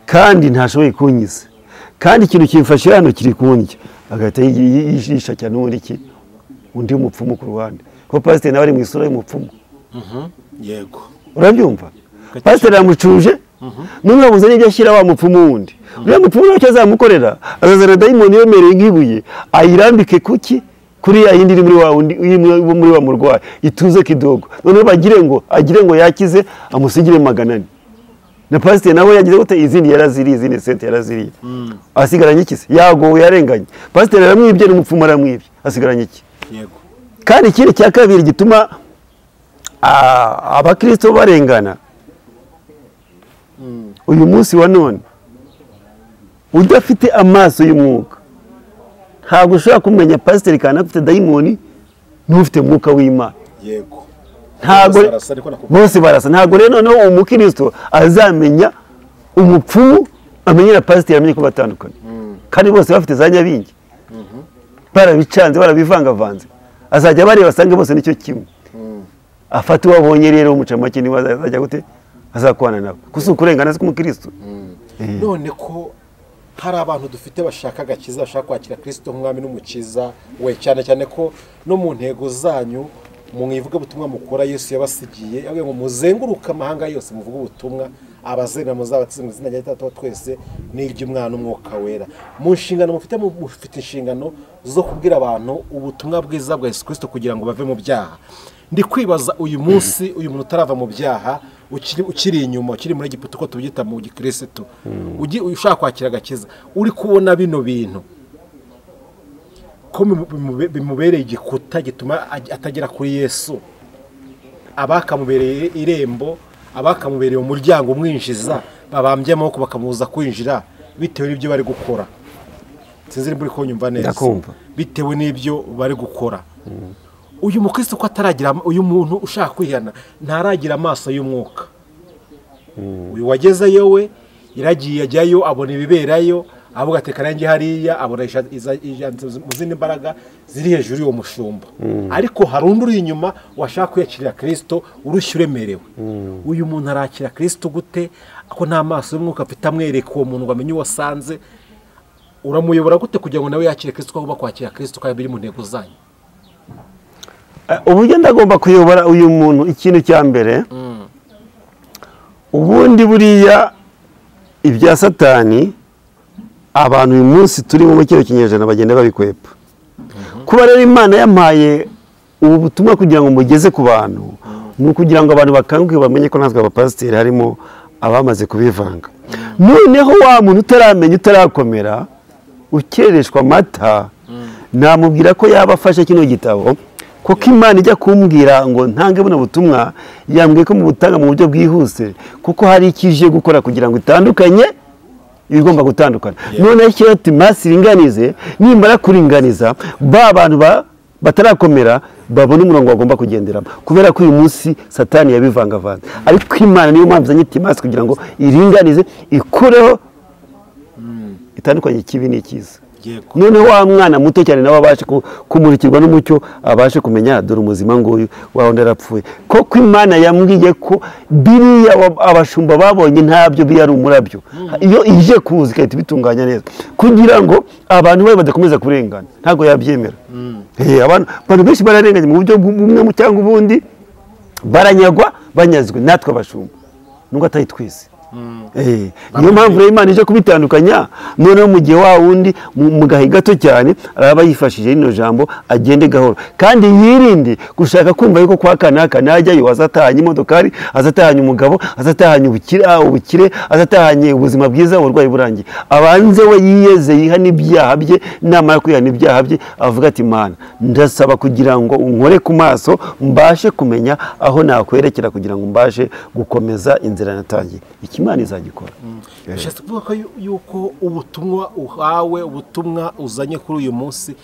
Speaker 1: kandi ntashoboye kunyiza, kandi ikintu kimfashe hano kiri kundya, agahita yishisha cyane ubundi iki undi mupfumu ku ruhande, kuko pasiteri nawe ari mu isura y'umupfumu.
Speaker 2: Yego.
Speaker 1: Urabyumva? Pasiteri aramucuje, none abuze n'ibyo ashyira wa mupfumu wundi. Uriya mupfumu ntacyo azamukorera, azazana dayimoni yemereye nk'ibuye ayirambike kuki kuri ya yindi iri muri wa wundi, iri muri wa murwayi, ituze kidogo. Noneho bagire ngo agire ngo yakize, amusigire 400. Na pasiteri nawe yagize gute? Izindi yaraziriye, izindi sente yaraziriye. Asigaranye iki se? Yagowe, yarenganye. Pasiteri aramwibye n'umupfumu aramwibye, asigaranye iki?
Speaker 2: Yego.
Speaker 1: Kandi ikindi cya kabiri gituma abakristo barengana uyu munsi wa none, udafite amaso y'umwuka ntabwo ushobora kumenya pasiteri kana afite dayimoni n'ufite umwuka w'Imana.
Speaker 2: Yego.
Speaker 1: Ntabwo bose barasa. Ntabwo rero noneho umukristo azamenya umupfumu, amenye na pasiteri, amenye ko batandukanye. Kandi bose bafite za nyabingi, barabicanze, barabivangavanze. Azajya bareba asange bose nicyo kimwe. Afata uwo abonye rero umucamake niwe azajya gute? Azakwana nabo. Kuko ukurengana si kumukristo.
Speaker 2: None ko hari abantu dufite bashaka agakiza, bashaka kwakira Kristo nk'umwami n'umukiza we, cyane cyane ko no mu ntego zanyu mu ivuga butumwa mukora Yesu yabasigiye, yabwiye ngo muzenguruka amahanga yose muvuge ubutumwa, abazemera muzabatize mu izina rya Data wa twese n'iry'Umwana n'Umwuka Wera. Mu nshingano mufite inshingano zo kubwira abantu ubutumwa bwiza bwa Yesu Kristo kugira ngo bave mu byaha. Ndi kwibaza uyu munsi uyu muntu utarava mu byaha, ukiri inyuma, ukiri muri Egiputa uko tubyita mu gikristo, ugi ushaka kwakira agakiza, uri kubona bino bintu ko bimubereye igikuta gituma atagera kuri Yesu, abakamubereye irembo, abakamubereye umuryango umwinjiza, babambye amaboko bakamubuza kwinjira bitewe n'ibyo bari gukora. Sinzi niba uri kunyumva neza.
Speaker 1: Ndakumva.
Speaker 2: Bitewe n'ibyo bari gukora. Uyu mukristo ko ataragira, uyu muntu ushaka kwihana ntaragira amaso y'umwuka. Uyu wagezeyo we yaragiye ajyayo abona ibiberayo, avuga ati karangi hariya, abona mu zindi mbaraga ziri hejuru y'uwo mushumba. Ariko hari undi uri inyuma washaka kwiyakirira Kristo urushye uremerewe. Uyu muntu arakira Kristo gute ko nta maso y'umwuka afite amwereka uwo muntu ngo amenye uwo asanze? Uramuyobora gute kugira ngo nawe yakire Kristo, ko agomba kwakira Kristo kandi biri mu ntego zanyu?
Speaker 1: Uburyo ndagomba kuyobora uyu muntu, ikintu cya mbere, ubundi buriya ibya Satani abantu uyu munsi turi mu kino kinyejana bagenda babikwepa. Kuba rero Imana yampaye ubu butumwa kugira ngo mugeze ku bantu, ni ukugira ngo abantu bakanguke bamenye ko natwe abapasiteri harimo abamaze kubivanga. Noneho wa muntu utaramenya, utarakomera, ukereshwa amata, namubwira ko yaba afashe kino gitabo, kuko Imana ijya kumbwira ngo ntange buno butumwa, yambwiye ko mubutanga mu buryo bwihuse, kuko hari ikije gukora kugira ngo itandukanye ibigomba gutandukana. Noneho icyo ati masi ringanize, nimara kuringaniza ba bantu Batarakomera babona umurongo bagomba kugenderamo, kubera ko uyu munsi Satani yabivangavanze. Ariko Imana niyo mpamvu izanye Timasi kugira ngo iringanize, ikureho itandukanye ikibi n'ikiza. Noneho wa mwana muto cyane nawe abashe kumurikirwa n'umucyo, abashe kumenya dore umuzima nguyu wa wundi arapfuye. Koko Imana yambwiye ko biriya abashumba babonye ntabyo biriya ari umurabyo. Iyo ije kuza igahita ibitunganya neza kugira ngo abantu babe badakomeza kurengana, ntabwo yabyemera. Abantu benshi bararenganye mu buryo bumwe cyangwa ubundi, baranyagwa, banyazwe natwe abashumba nubwo atari twese. Niyo mpamvu rero Imana ije kubitandukanya. Noneho mu gihe wa wundi mu gahe gato cyane araba yifashishije rino jambo, agende gahoro kandi yirinde gushaka kumva yuko kwa kanaka najyayo azatahanye imodokari, azatahanye umugabo, azatahanye ubukire, azatahanye ubuzima bwiza, uburwayi burangiye. Abanze we yiyeze, yihane ibyaha bye, namara kwihana ibyaha bye avuga ati Mana ndasaba kugira ngo unkore ku maso mbashe kumenya aho nakwerekera kugira ngo mbashe gukomeza inzira natangiye. Imana izagikora.
Speaker 2: Bishatse kuvuga ko yuko ubutumwa uhawe, ubutumwa uzanye kuri uyu munsi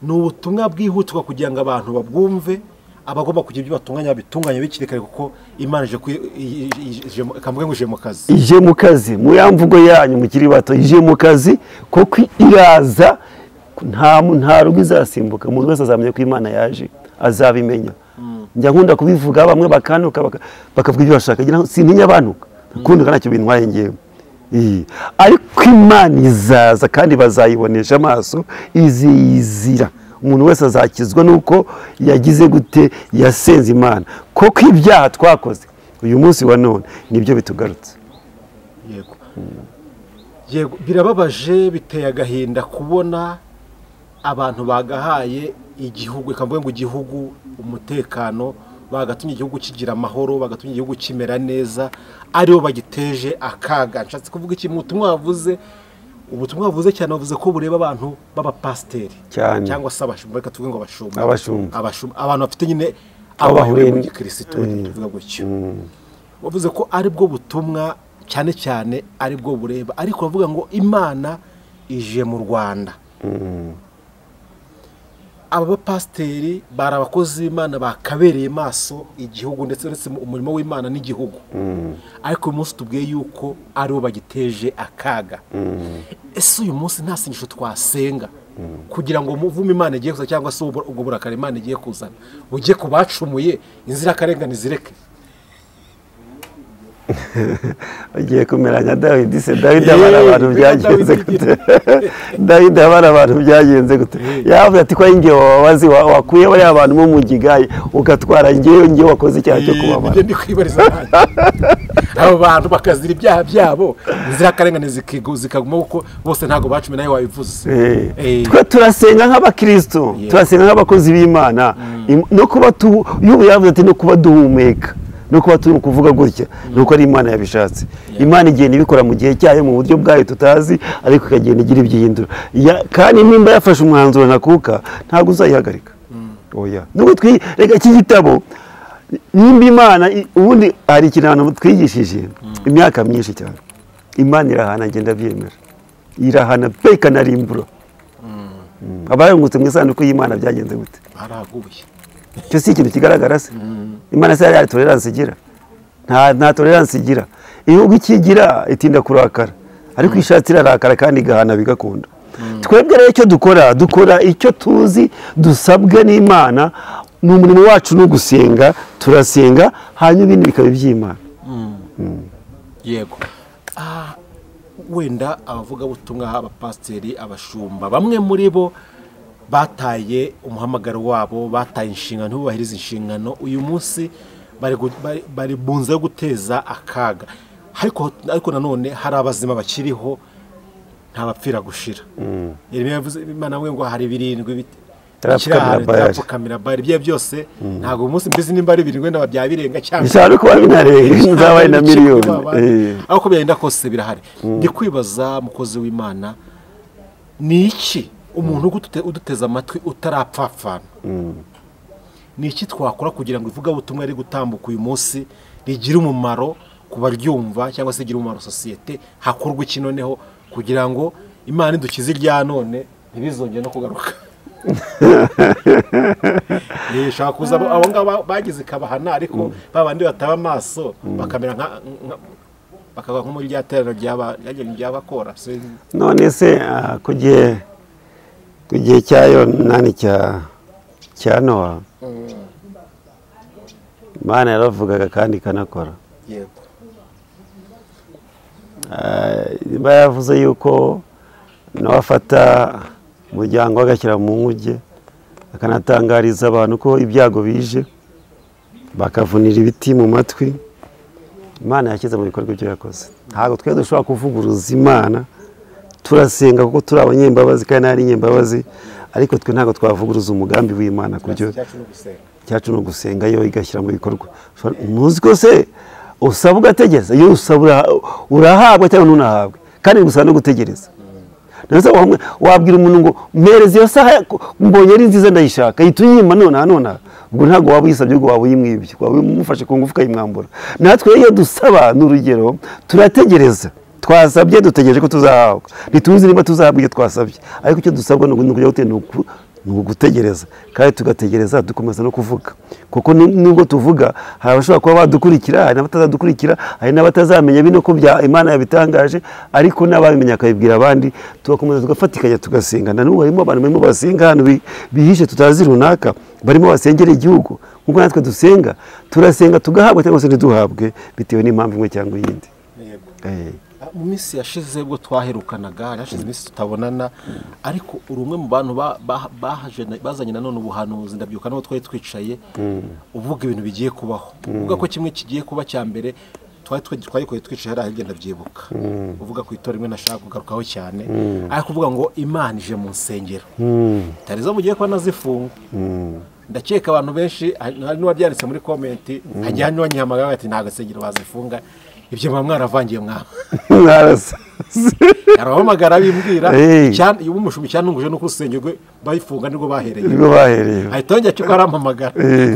Speaker 2: ni ubutumwa bwihutirwa kugira ngo abantu babwumve, abagomba kugira ibyo batunganya babitunganye bikiri kare, kuko Imana ije kamuge ngo ije mu kazi.
Speaker 1: Ije mu kazi, mu ya mvugo yanyu mukiri bato, ije mu kazi kuko iraza, nta rugo izasimbuka. Umuntu wese azamenya ko Imana yaje, azabimenya. Njya nkunda kubivuga bamwe bakanuka bakavuga ibyo bashaka, sintinya abantu kundi ntacyo bintwaye ngewe. Ariko Imana izaza kandi bazayibonesha amaso, iziyizira. Umuntu wese azakizwa nuko yagize gute, yasenze Imana. Koko ibyaha twakoze uyu munsi wa none nibyo bitugarutse.
Speaker 2: Yego. Yego, birababaje, biteye agahinda kubona abantu bagahaye igihugu, ikavuga ngo igihugu umutekano, bagatumye igihugu kigira amahoro, bagatumye igihugu kimera neza, aribo bagiteje akaga. Nshatse kuvuga iki mu butumwa wavuze, ubutumwa wavuze cyane wavuze ko bureba abantu b'abapasiteri cyangwa se abashumba, reka tuvuge ngo abashumba, abashumba, abantu bafite nyine aho bahuriye mu gikristo, tuvuga gutyo. Wavuze ko aribwo butumwa cyane cyane aribwo bureba, ariko bavuga ngo Imana ije mu Rwanda. Aba bapasiteri bari abakozi b'Imana bakabereye maso igihugu ndetse uretse umurimo w'Imana n'igihugu, ariko uyu munsi tubwiye yuko aribo bagiteje akaga. Ese uyu munsi nta sengesho twasenga kugira ngo umuvumo Imana igiye kuza cyangwa se ubwo burakari Imana igiye kuzana bujye ku bacumuye, inzirakarengane zireke?
Speaker 1: Agiye kumeranya Dawidi se. Dawidi abara abantu byagenze gute? Dawidi abara abantu byagenze gute? Yavuze ati ko inge wabazi wakuye bari abantu mu mugigaye ugatwara ngewe wakoze icyaha cyo kubabara.
Speaker 2: Nibyo ndi kwibariza nanjye. Abo bantu bakazira ibyaha byabo, inzirakarengane zikaguma kuko bose ntago bacume, nawe wabivuze.
Speaker 1: Twe turasenga nk'abakristo, turasenga nk'abakozi b'Imana, no kuba yubu yavuze ati no kuba duhumeka, no kuba turi kuvuga gutya nuko ari Imana yabishatse. Imana igenda ibikora mu gihe cyayo mu buryo bwayo tutazi, ariko ikagenda igira ibyihindura. Kandi nimba yafashe umwanzuro nakuka ntabwo uzayihagarika. Oya, nubwo reka iki gitabo nimba Imana ubundi hari ikintu twigishije imyaka myinshi cyane, Imana irahana, ngenda byemera, irahana pe ikanarimbura. Abayungutse mu isanduku y'Imana byagenze gute?
Speaker 2: Baraguye.
Speaker 1: Cyo si ikintu kigaragara se? Imana se yari tolerance igira? Nta tolerance igira. Iyo ikigira itinda kurakara, ariko ishatse irarakara kandi igahana bigakunda. Twebwe rero icyo dukora icyo tuzi dusabwe n'Imana, ni umurimo wacu no gusenga, turasenga hanyuma ibindi bikaba iby'Imana.
Speaker 2: Yego. Wenda abavugabutumwa, abapasiteri, abashumba, bamwe muri bo bataye umuhamagaro wabo, bataye inshingano, ntibubahirize inshingano, uyu munsi bari bunze yo guteza akaga. Ariko nanone hari abazima bakiriho, nta bapfira gushira. Yeremiya yavuze Imana ngo hari birindwi bitarapfukamira Bayali, ibyo byose ntabwo umunsi mbizi nimba ari birindwi wenda byabirenga cyangwa
Speaker 1: bishobora kuba binarenga, nzabaye na miliyoni.
Speaker 2: Ariko byagenda kose birahari. Ndi kwibaza mukozi w'Imana, ni iki umuntu uduteze amatwi utarapfapfana, ni iki twakora kugira ngo ivugabutumwa riri gutambuka uyu munsi rigire umumaro ku baryumva cyangwa se rigire umumaro sosiyete? Hakorwa iki noneho kugira ngo Imana idukize irya none ntibizongere no kugaruka? Ishaka kuza abo ngabo bagize ikabahana, ariko babandi bataba amaso bakamera nka bakaba nko muri rya terano ry'abakora.
Speaker 1: None se ku gihe cyayo nani cya Nowa, Imana yaravugaga kandi ikanakora.
Speaker 2: Yego.
Speaker 1: Niba yavuze yuko nawe afata umuryango agashyira mu nkuge, akanatangariza abantu ko ibyago bije, bakavunira ibiti mu matwi, Imana yashyize mu bikorwa ibyo yakoze. Ntabwo twe dushobora kuvuguruza Imana, turasenga kuko turi abanyembabazi kandi ari inyembabazi, ariko twe ntabwo twavuguruza umugambi w'Imana. Kubyo cyacu no gusenga, yo igashyira mu bikorwa. Ntuzi ko se usaba ugategereza, iyo usaba urahabwa cyangwa ntunahabwe, kandi gusa no gutegereza. Wabwira umuntu ngo mpereze iyo saha mbonye ari nziza ndayishaka, ihita uyima none, ubwo ntabwo waba uyisabye, ubwo waba uyimwibye, waba umufashe ku ngufu ukayimwambura. Natwe iyo dusaba ni urugero, turategereza, twasabye dutegereje ko tuzahabwa, ntituzi niba tuzahabwa ibyo twasabye, ariko icyo dusabwa ni ugutegereza, kandi tugategereza dukomeza no kuvuga, kuko nubwo tuvuga hari abashobora kuba badukurikira, hari n'abatazadukurikira, hari n'abatazamenya bino ko Imana yabitangaje, ariko n'ababimenya akabibwira abandi, tugakomeza tugafatikanya tugasenga. Na n'ubu harimo abantu barimo basenga hano bihishe tutazi runaka, barimo basengera igihugu nk'uko natwe dusenga, turasenga tugahabwa cyangwa se ntiduhabwe bitewe n'impamvu imwe cyangwa iyindi.
Speaker 2: Mu minsi yashize ubwo twaherukanaga, yashize iminsi tutabonana, ariko uri umwe mu bantu bazanye nanone ubuhanuzi. Ndabyuka n'aho twari twicaye uvuga ibintu bigiye kubaho, uvuga ko kimwe kigiye kuba cya mbere twari twicaye hariya hirya, ndabyibuka uvuga ku itora rimwe nashaka kugarukaho cyane, ariko uvuga ngo Imana ije mu nsengero tari zo mugiye kuba nazifunga. Ndakeka abantu benshi hari n'uwabyanditse muri komenti, hajya n'uwanyihamagara ati nta gasengero bazifunga, ibyo mwa mwaravangiye mwa arahamagara bimbwira cyane. Ubu umushumi cyanunguje no kusengerwe bayifunga nibwo bahereye, ahita yongera cyo arampamagara,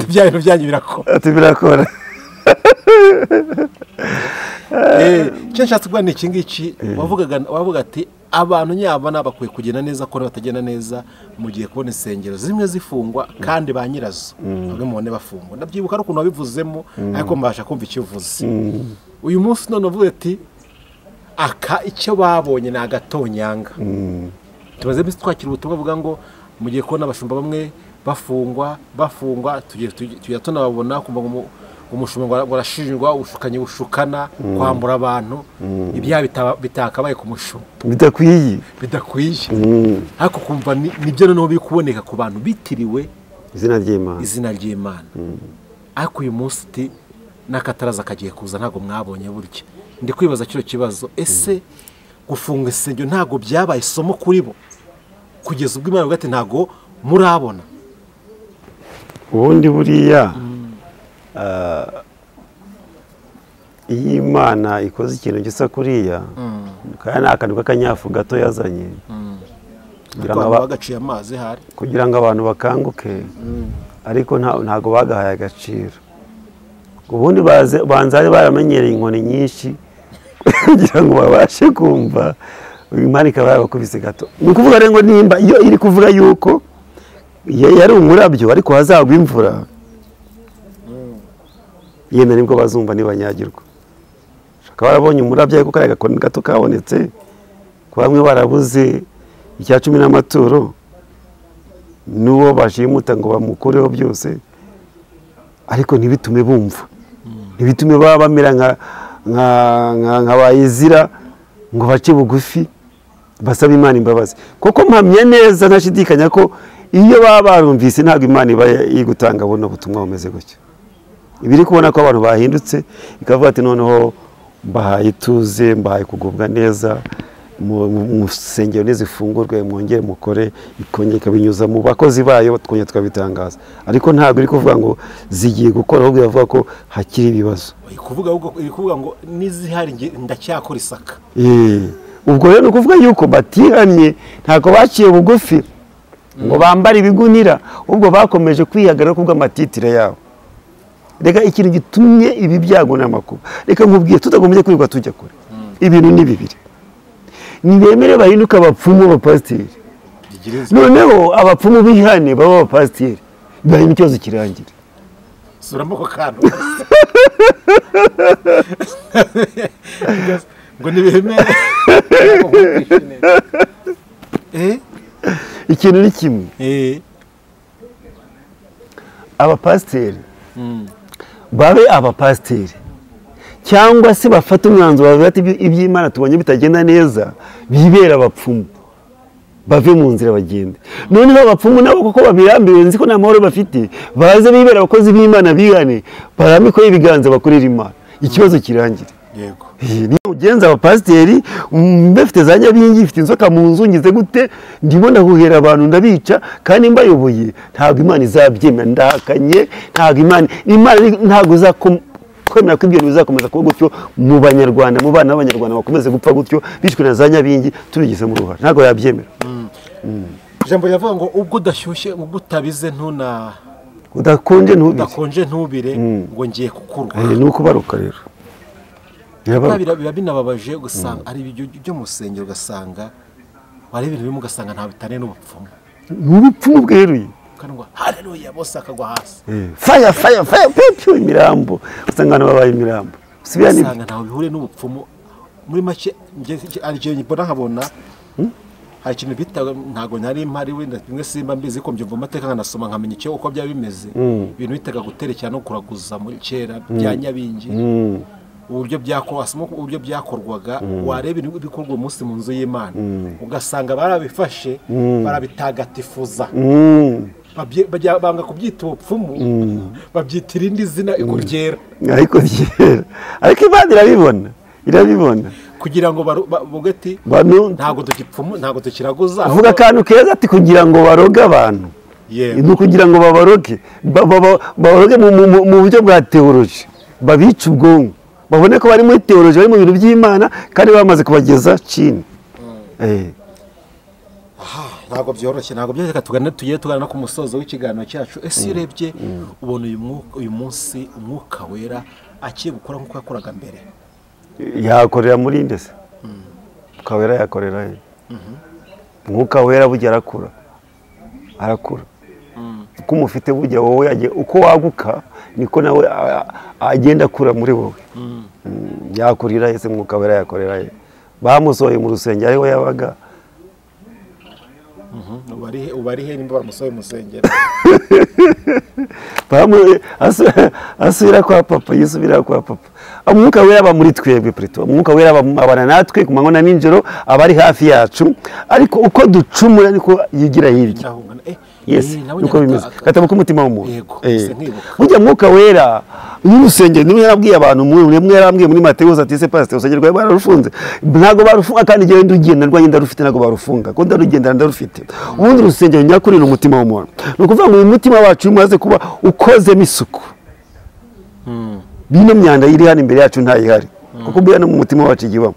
Speaker 2: bya bintu byanyu birakora,
Speaker 1: ati birakora.
Speaker 2: Icyo nshatse kuvuga ni iki ngiki, wavuga ati abantu nyaba nabakwiye kugenda neza ko batagenda neza, mugiye kubona insengero zimwe zifungwa kandi ba nyirazo bamwe mubone bafungwa. Ndabyibuka ari ukuntu wabivuzemo, ariko mbasha kumva icyo uvuze. Uyu munsi none uvuze ati aka icyo babonye ni agatonyanga. Tumaze iminsi twakira ubutumwa buvuga ngo mugiye kubona abashumba bamwe bafungwa, tujya tunababona kumva ngo umushumba ngo arashinjwa ubushukanye bushukana, kwambura abantu ibyaha bitakabaye ku mushumba,
Speaker 1: bidakwiye.
Speaker 2: Ariko kumva nibyo noneho biri kuboneka ku bantu bitiriwe izina ry'Imana. Ariko uyu munsi uti n'akataraza kagiye kuza, ntabwo mwabonye burya. Ndi kwibaza kino kibazo, ese gufunga insengero ntabwo byabaye isomo kuri bo kugeza ubwo Imana ivuga ati ntabwo murabona?
Speaker 1: Ubundi buriya iyo Imana ikoze ikintu gisa kuriya, kandi ni akantu k'akanyafu gato yazanye
Speaker 2: bagaciye amazi hari
Speaker 1: kugira ngo abantu bakanguke, ariko ntabwo bagahaye agaciro. Ubundi banza baramenyereye inkoni nyinshi kugira ngo babashe kumva, Imana ikaba yabakubise gato. Ni ukuvuga rero ngo nimba iyo iri kuvuga yuko yari umurabyo ariko hazagwa imvura, yenda nibwo bazumva nibanyagirwa. Shaka barabonye umurabyo ariko kariya gakoni gato kabonetse, ku bamwe barabuze icya 10 n'amaturo, n'uwo bashimuta ngo bamukureho byose, ariko ntibitume bumva, ntibitume baba bamera nka bayizira ngo bace bugufi basaba Imana imbabazi. Kuko mpamya neza ntashidikanya ko iyo baba barumvise ntabwo Imana iba iri gutanga buno butumwa bumeze gutyo. Ibiri kubona ko abantu bahindutse, ikavuga ati noneho mbahaye ituze, mbahaye kugubwa neza, mu nsengero nizifungurwe mwongere mukore, ikongera ikabinyuza mu bakozi bayo twongera tukabitangaza. Ariko ntabwo iri kuvuga ngo zigiye gukora, ahubwo iravuga ko hakiri ibibazo.
Speaker 2: Iri kuvuga ngo nizihari ndacyakora isaka.
Speaker 1: Ubwo rero ni ukuvuga yuko batihanye, ntabwo baciye bugufi ngo bambare ibigunira, ubwo bakomeje kwihagarara kubw'amatitire yabo. Reka ikintu gitumye ibi byago n'amakuba, reka nkubwiye tutagombye kwirirwa tujya kure, ibintu ni bibiri. Nibemere bahinduka abapfumu b'abapasiteri, Noneho abapfumu bihane baba abapasiteri, hanyuma ikibazo kirangira.
Speaker 2: Suramo ko kantu ngo nibemere.
Speaker 1: Ikintu ni kimwe, abapasiteri babe abapasiteri cyangwa se bafata umwanzuro bavuga ati iby'Imana tubonye bitagenda neza, bibera abapfumu bave mu nzira bagende. Noneho abapfumu nabo kuko babirambiwe, nzi ko nta mahoro bafite, baze bibera abakozi b'Imana bihane, barambikeho ibiganza bakorera Imana, ikibazo kirangire.
Speaker 2: Yego.
Speaker 1: Ugenza abapasiteri mbafite za nyabingi, mfite inzoka mu nzu, ngize gute, ndimo ndahuhera abantu ndabica kandi mbayoboye, ntabwo Imana izabyemera, ndahakanye, ntabwo Imana ntabwo izakwemera ko ibyo bizakomeza kuba gutyo mu Banyarwanda, mu bana b'Abanyarwanda bakomeze gupfa gutyo bishwe na za nyabingi tubigizemo uruhare, ntabwo yabyemera.
Speaker 2: Ijambo riravuga ngo ubwo udashyushye, ubwo utabize ntuna
Speaker 1: udakonje ntubire,
Speaker 2: udakonje ntubire, ngo ngiye kukuruka.
Speaker 1: Ni ukubaruka rero.
Speaker 2: Biba binababaje gusanga ari ibyo byo mu rusengero, ugasanga wari ibintu bimwe ugasanga nta bitane n'ubupfumu,
Speaker 1: n'ubupfumu bweruye,
Speaker 2: kandi ngo haleluya bose akagwa hasi,
Speaker 1: fire fire fire pepe, imirambo usanga abantu babaye imirambo,
Speaker 2: usanga ntaho bihure n'ubupfumu. Muri make njye mbona nkabona hari ikintu bita, ntago nari mpari wenda bimwe simba mbizi ko mbyumva amateka nkanasoma nkamenya icyo uko byaba bimeze, ibintu bitaga guterekera no kuraguza muri kera bya nyabingi, uburyo uburyo byakorwaga, wareba ibintu bikorwa umunsi mu nzu y'Imana ugasanga barabifashe barabitagatifuza, banga kubyita ubupfumu, babyita irindi zina ikuryera,
Speaker 1: ariko ryera, ariko Imana irabibona, irabibona
Speaker 2: kugira ngo bavuge ati ntago tukipfumu, ntago tukiraguza.
Speaker 1: Avuga akantu keza ati kugira ngo baroge abantu, ni kugira ngo babaroge, babaroge mu buryo bwa teoloji, babice ubwonko, babone ko bari muri teoloji, bari mu bintu by'Imana kandi bamaze kubageza chini.
Speaker 2: Ntabwo byoroshye, ntabwo byoroshye. Reka tugane, tugiye tugana no ku musozo w'ikiganiro cyacu. Ese iyo urebye ubona uyu munsi Umwuka Wera akiye gukora nk'uko yakoraga mbere?
Speaker 1: Yakorera muri nde se? Umwuka Wera yakorera he? Umwuka Wera burya arakura, arakura uko umufite burya wowe uko waguka niko nawe agenda akura muri wowe. Yakurira ese Umwuka Wera yakorera he? Bamusohoye mu rusengero ariho yabaga.
Speaker 2: Ubari he nimba baramusohoye mu rusengero?
Speaker 1: Asubira kwa papa, yisubira kwa papa. Umwuka Wera aba muri twebwe plutôt. Umwuka Wera abana natwe ku manywa na nijoro, aba ari hafi yacu, ariko uko ducumura niko yigira hirya. Yes, uko bimeze. Gatabo k'umutima w'umuntu. Burya Mwuka Wera n'urusengero nimwe yarabwiye abantu, mwe yarambwiye muri Mateyo ati se pastor urusengero rwawe bararufunze. Ntago barufunga kandi igihe ndugenda rwanye ndarufite, ntago barufunga. Ko ndarugenda ndarufite. Ubundi urusengero nyakuri ni umutima w'umuntu. Ni ukuvuga ngo uyu mutima wacu umaze kuba ukozemo isuku. Bino myanda iri hano imbere yacu ntayihari, kuko buriya no mu mutima wacu igibamo.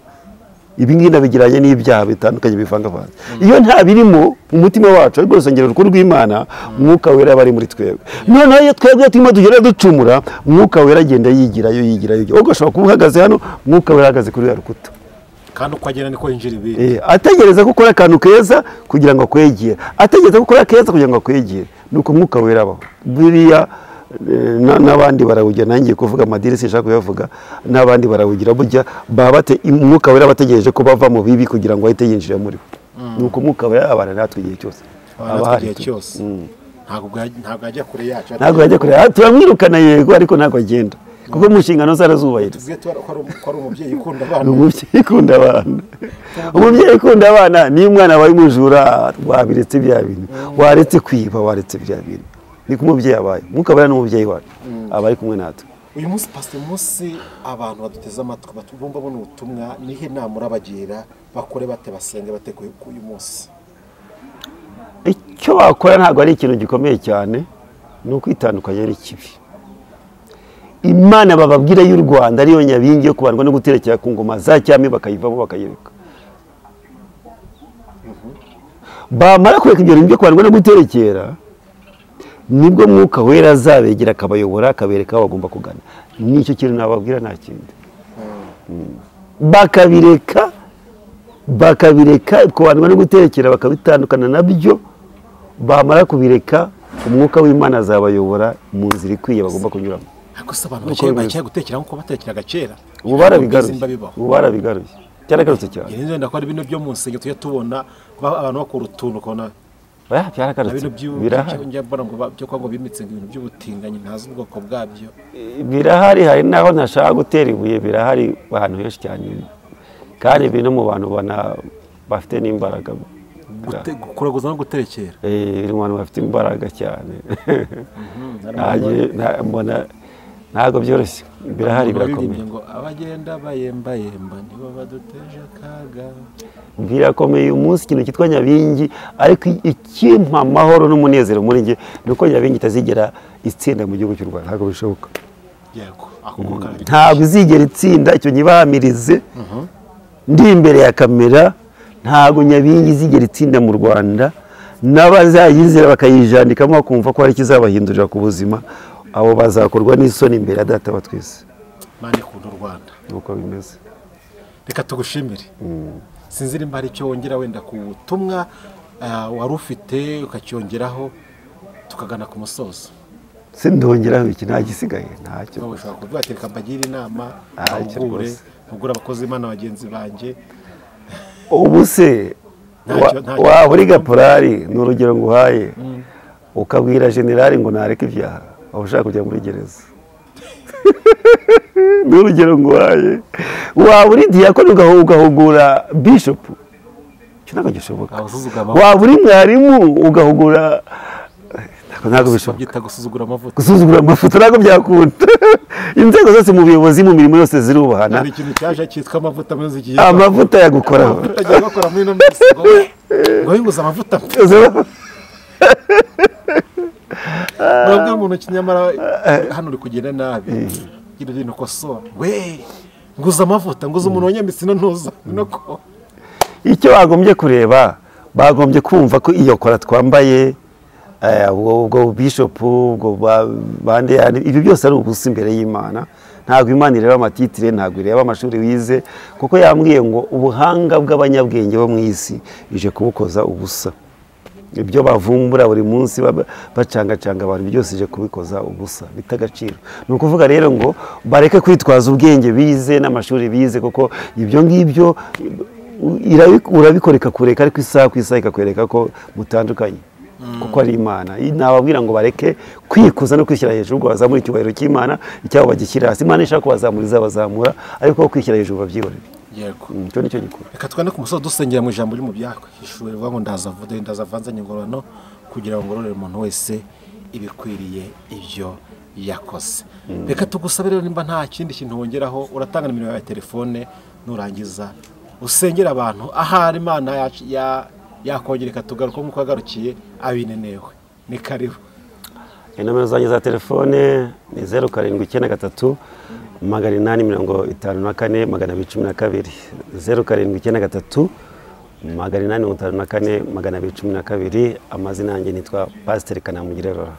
Speaker 1: Ibi ngibi nabigiranye n'ibyaha bitandukanye bivangavanze. Iyo nta birimo mu mutima wacu, ariko urusengero rukuru rw'Imana, Umwuka Wera aba ari muri twebwe. Noneho iyo twebwe turimo tugenda ducumura, Umwuka Wera agenda yigirayo, yigirayo. Ubwo ushobora kuba uhagaze hano, Umwuka Wera ahagaze kuri ya rukuta.
Speaker 2: Kandi uko agenda niko yinjira ibindi.
Speaker 1: Ategereza ko ukora akantu keza kugira ngo akwegere, ategereza ko ukora keza kugira ngo akwegere. Nuko Umwuka Wera abaho. Buriya n'abandi barawugira, nangiye kuvuga amadiri sinshaka kuyavuga, n'abandi barawugira burya baba Umwuka Wera bategereje ko bava mu bibi kugira ngo ahite yinjira muri bo. Nuko Umwuka Wera abana natwe igihe cyose,
Speaker 2: abana igihe cyose, ntabwo ajya kure yacu,
Speaker 1: ntabwo ajya kure. Turamwirukana yego, ariko ntabwo agenda kuko mu nshingano zarazubahiriza.
Speaker 2: Ko ari umubyeyi ukunda abana,
Speaker 1: umubyeyi ukunda abana, umubyeyi ukunda abana. Niyo umwana abaye umujura, wabiretse bya bintu, waretse kwiba, waretse bya bintu, niko umubyeyi abaye. Umwuka Wera n'umubyeyi wacu aba ari kumwe natwe.
Speaker 2: Uyu munsi pastor, munsi abantu baduteze amatwi batubumva bona ubutumwa, nihe nama urabagira bakore bate, basenge bate uyu munsi?
Speaker 1: Icyo bakora ntabwo ari ikintu gikomeye cyane, ni ukwitandukanya n'ikibi. Imana bababwira y'u Rwanda ariyo nyabingi yo kubandwa no guterekera ku ngoma za cyami, bakayivamo bakayireka. Bamara kureka ibyo bintu byo kubandwa no guterekera, nibwo Mwuka Wera azabegera akabayobora, akabereka aho bagomba kugana. Nicyo kintu nababwira, nta kindi. Bakabireka Bakabireka kubandwa no guterekera, bakabitandukana nabyo. Bamara kubireka, umwuka w'Imana azabayobora mu nzira ikwiye bagomba kunyuramo.
Speaker 2: Ariko se abantu bagiye gutekera nk'uko batekeraga kera?
Speaker 1: Ubu barabigaruye, cyaragarutse cyane.
Speaker 2: Wenda ko ari bino byo mu nsengero tujya tubona abantu bakora utuntu ukabona
Speaker 1: byaragarutse, birahari.
Speaker 2: Byo kwa ngo bimitse ibintu by'ubutinganyi, ntazi ubwoko bwabyo.
Speaker 1: Birahari, hari naho ntashaka gutera ibuye, birahari ahantu henshi cyane, kandi biri no mu bantu bafite n'imbaraga.
Speaker 2: Kuraguza no guterekera,
Speaker 1: biri mu bantu bafite imbaraga cyane. Ntabwo byoroshye, birahari, birakomeye.
Speaker 2: Ngo abagenda bayembayemba nibo baduteje akaga.
Speaker 1: Birakomeye uyu munsi ikintu cyitwa Nyabingi, ariko ikimpa amahoro n'umunezero muri njye ni uko Nyabingi itazigera itsinda mu gihugu cy'u Rwanda. Ntabwo bishoboka.
Speaker 2: Yego,
Speaker 1: ntabwo izigera itsinda, icyo nyibahamirize ndi imbere ya kamera. Ntabwo Nyabingi izigera itsinda mu Rwanda, n'abazayizera bakayijandikamo bakumva ko hari ikizabahindurira ku buzima, abo bazakorwa n'isoni imbere ya Data wa twese.
Speaker 2: Imana ikunda u Rwanda.
Speaker 1: Nuko bimeze.
Speaker 2: Reka tugushimire. Sinzi nimba hari icyo wongera wenda ku butumwa wari ufite ukacyongeraho tukagana ku musozo.
Speaker 1: Sindongeraho iki, nta gisigaye, ntacyo.
Speaker 2: Ushobora kuvuga ati reka mbagire inama, mpugure abakozi b'Imana bagenzi banjye.
Speaker 1: Ubu se waba uri gaporari, ni urugero nguhaye, ukabwira generali ngo nareke ibyaha, waba ushaka kujya muri gereza. Ni urugero nguhaye. Waba uri diyakoni ugahugura bishopu, icyo ntabwo gishoboka. Waba uri mwarimu ugahugura, ntabwo bishoboka.
Speaker 2: Byita gusuzugura amavuta.
Speaker 1: Gusuzugura amavuta ntabwo byakunda. Inzego zose mu buyobozi, mu mirimo yose zirubahana.
Speaker 2: Hari ikintu cyaje cyitwa amavuta muri iki gihe.
Speaker 1: Amavuta yagukoraho.
Speaker 2: Agiye bakora muri ino minsi ngo winguze amavuta. Murabwira umuntu kinyamara hano uri kugenda nabi. Ibyo bintu kosora. We nguza amavuta, nguza umuntu wanyambitse ino ntuza. Nako.
Speaker 1: Icyo bagombye kureba, bagombye kumva ko iyo kora twambaye, ubwo bishop, ubwo bande, ibyo byose ari ubusa imbere y'Imana. Ntabwo Imana ireba amatitire, ntabwo ireba amashuri wize, kuko yambwiye ngo ubuhanga bw'abanyabwenge bo mu isi ije kubukoza ubusa. Ibyo bavumbura buri munsi bacangacanga abantu byose ije kubikoza ubusa, bita agaciro. Ni ukuvuga rero ngo bareke kwitwaza ubwenge bize n'amashuri bize, kuko ibyo ngibyo urabikora ikakureka, ariko isaha ku isaha ikakwereka ko mutandukanye, kuko ari Imana. Nababwira ngo bareke kwikuza no kwishyira hejuru, ngo bazamure icyubahiro cy'Imana, icyabo bagishyira hasi. Imana ishaka kubazamura izabazamura, ariko kwishyira hejuru babyihorere.
Speaker 2: Yego.
Speaker 1: Icyo nicyo gikuru.
Speaker 2: Reka twande ku musozo dusengera mu ijambo ryo mu byahishuwe rivuga ngo ndaza vude, ndaza avanzanye ingororano kugira ngo ngororere umuntu wese ibikwiriye ibyo yakoze. Reka tugusabe rero nimba nta kindi kintu wongeraho, uratanga nimero yawe ya telefone, nurangiza usengera abantu ahari Imana yakongera ikatugaruka nk'uko yagarukiye abinenewe. Ni karibu.
Speaker 1: Inomero zanjye za telefone ni 0793 854 212, 0793 854 212. Amazina yanjye nitwa Pasiteri Kanamugire Laurent.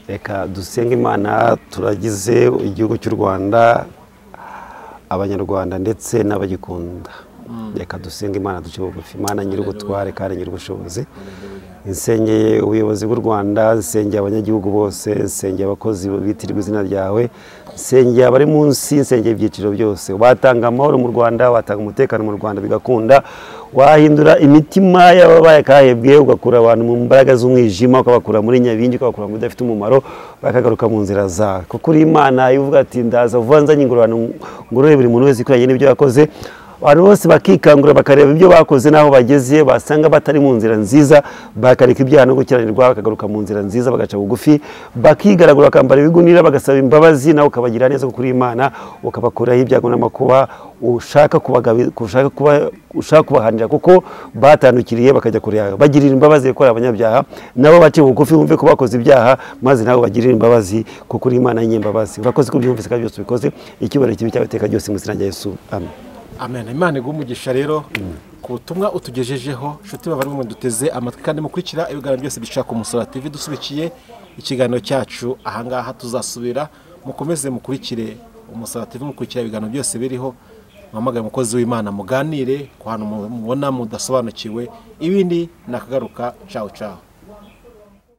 Speaker 1: Reka dusenge Imana turagize igihugu cy'u Rwanda, Abanyarwanda ndetse n'abagikunda. Reka dusenge Imana duce bugufi. Imana nyir'ubutware kandi nyir'ubushobozi, nsengeye ubuyobozi bw'u Rwanda, nsengeye abanyagihugu bose, nsengeye abakozi bitirirwa izina ryawe, nsengeye abari munsi, nsengeye ibyiciro byose. Watanga amahoro mu Rwanda, watanga umutekano mu Rwanda bigakunda, wahindura imitima y'ababaye kahebwe, ugakura abantu mu mbaraga z'umwijima, ukabakura muri Nyabingi, ukabakura mu bidafite umumaro, bakagaruka mu nzira zawe. Kuko uri Imana ivuga ati ndaza vuba nzanye ingororano ngorore buri muntu wese ikwiranye n'ibyo yakoze. Abantu bose bakikangura bakareba ibyo bakoze n'aho bageze, basanga batari mu nzira nziza, bakareka ibyaha no gukiranirwa, bakagaruka mu nzira nziza, bagaca bugufi, bakigaragura, bakambara ibigunira, bagasaba imbabazi, nawe ukabagira neza kuri Imana, ukabakuraho ibyago n'amakuba ushaka kubahanira, kuko batandukiriye bakajya kure yawe. Bagirira imbabazi gukora abanyabyaha, nabo bace bugufi bumve ko bakoze ibyaha, maze nabo bagirira imbabazi kuko uri Imana y'inyembabazi. Urakoze ko byumvise kandi byose ubikoze. Icyubahiro kibe cyawe iteka ryose mu izina rya Yesu. Amen.
Speaker 2: Amen. Imana iguhe umugisha rero ku butumwa utugejejeho. Nshuti bavandimwe duteze amatwi kandi mukurikira ibiganiro byose bica ku Musaraba TV. Dusubikiye ikiganiro cyacu ahangaha, tuzasubira. Mukomeze mukurikire Umusaraba TV, mukurikira ibiganiro byose biriho. Muhamagare umukozi w'Imana muganire ku hantu mubona mudasobanukiwe. Ibindi nakagaruka. Ciao ciao.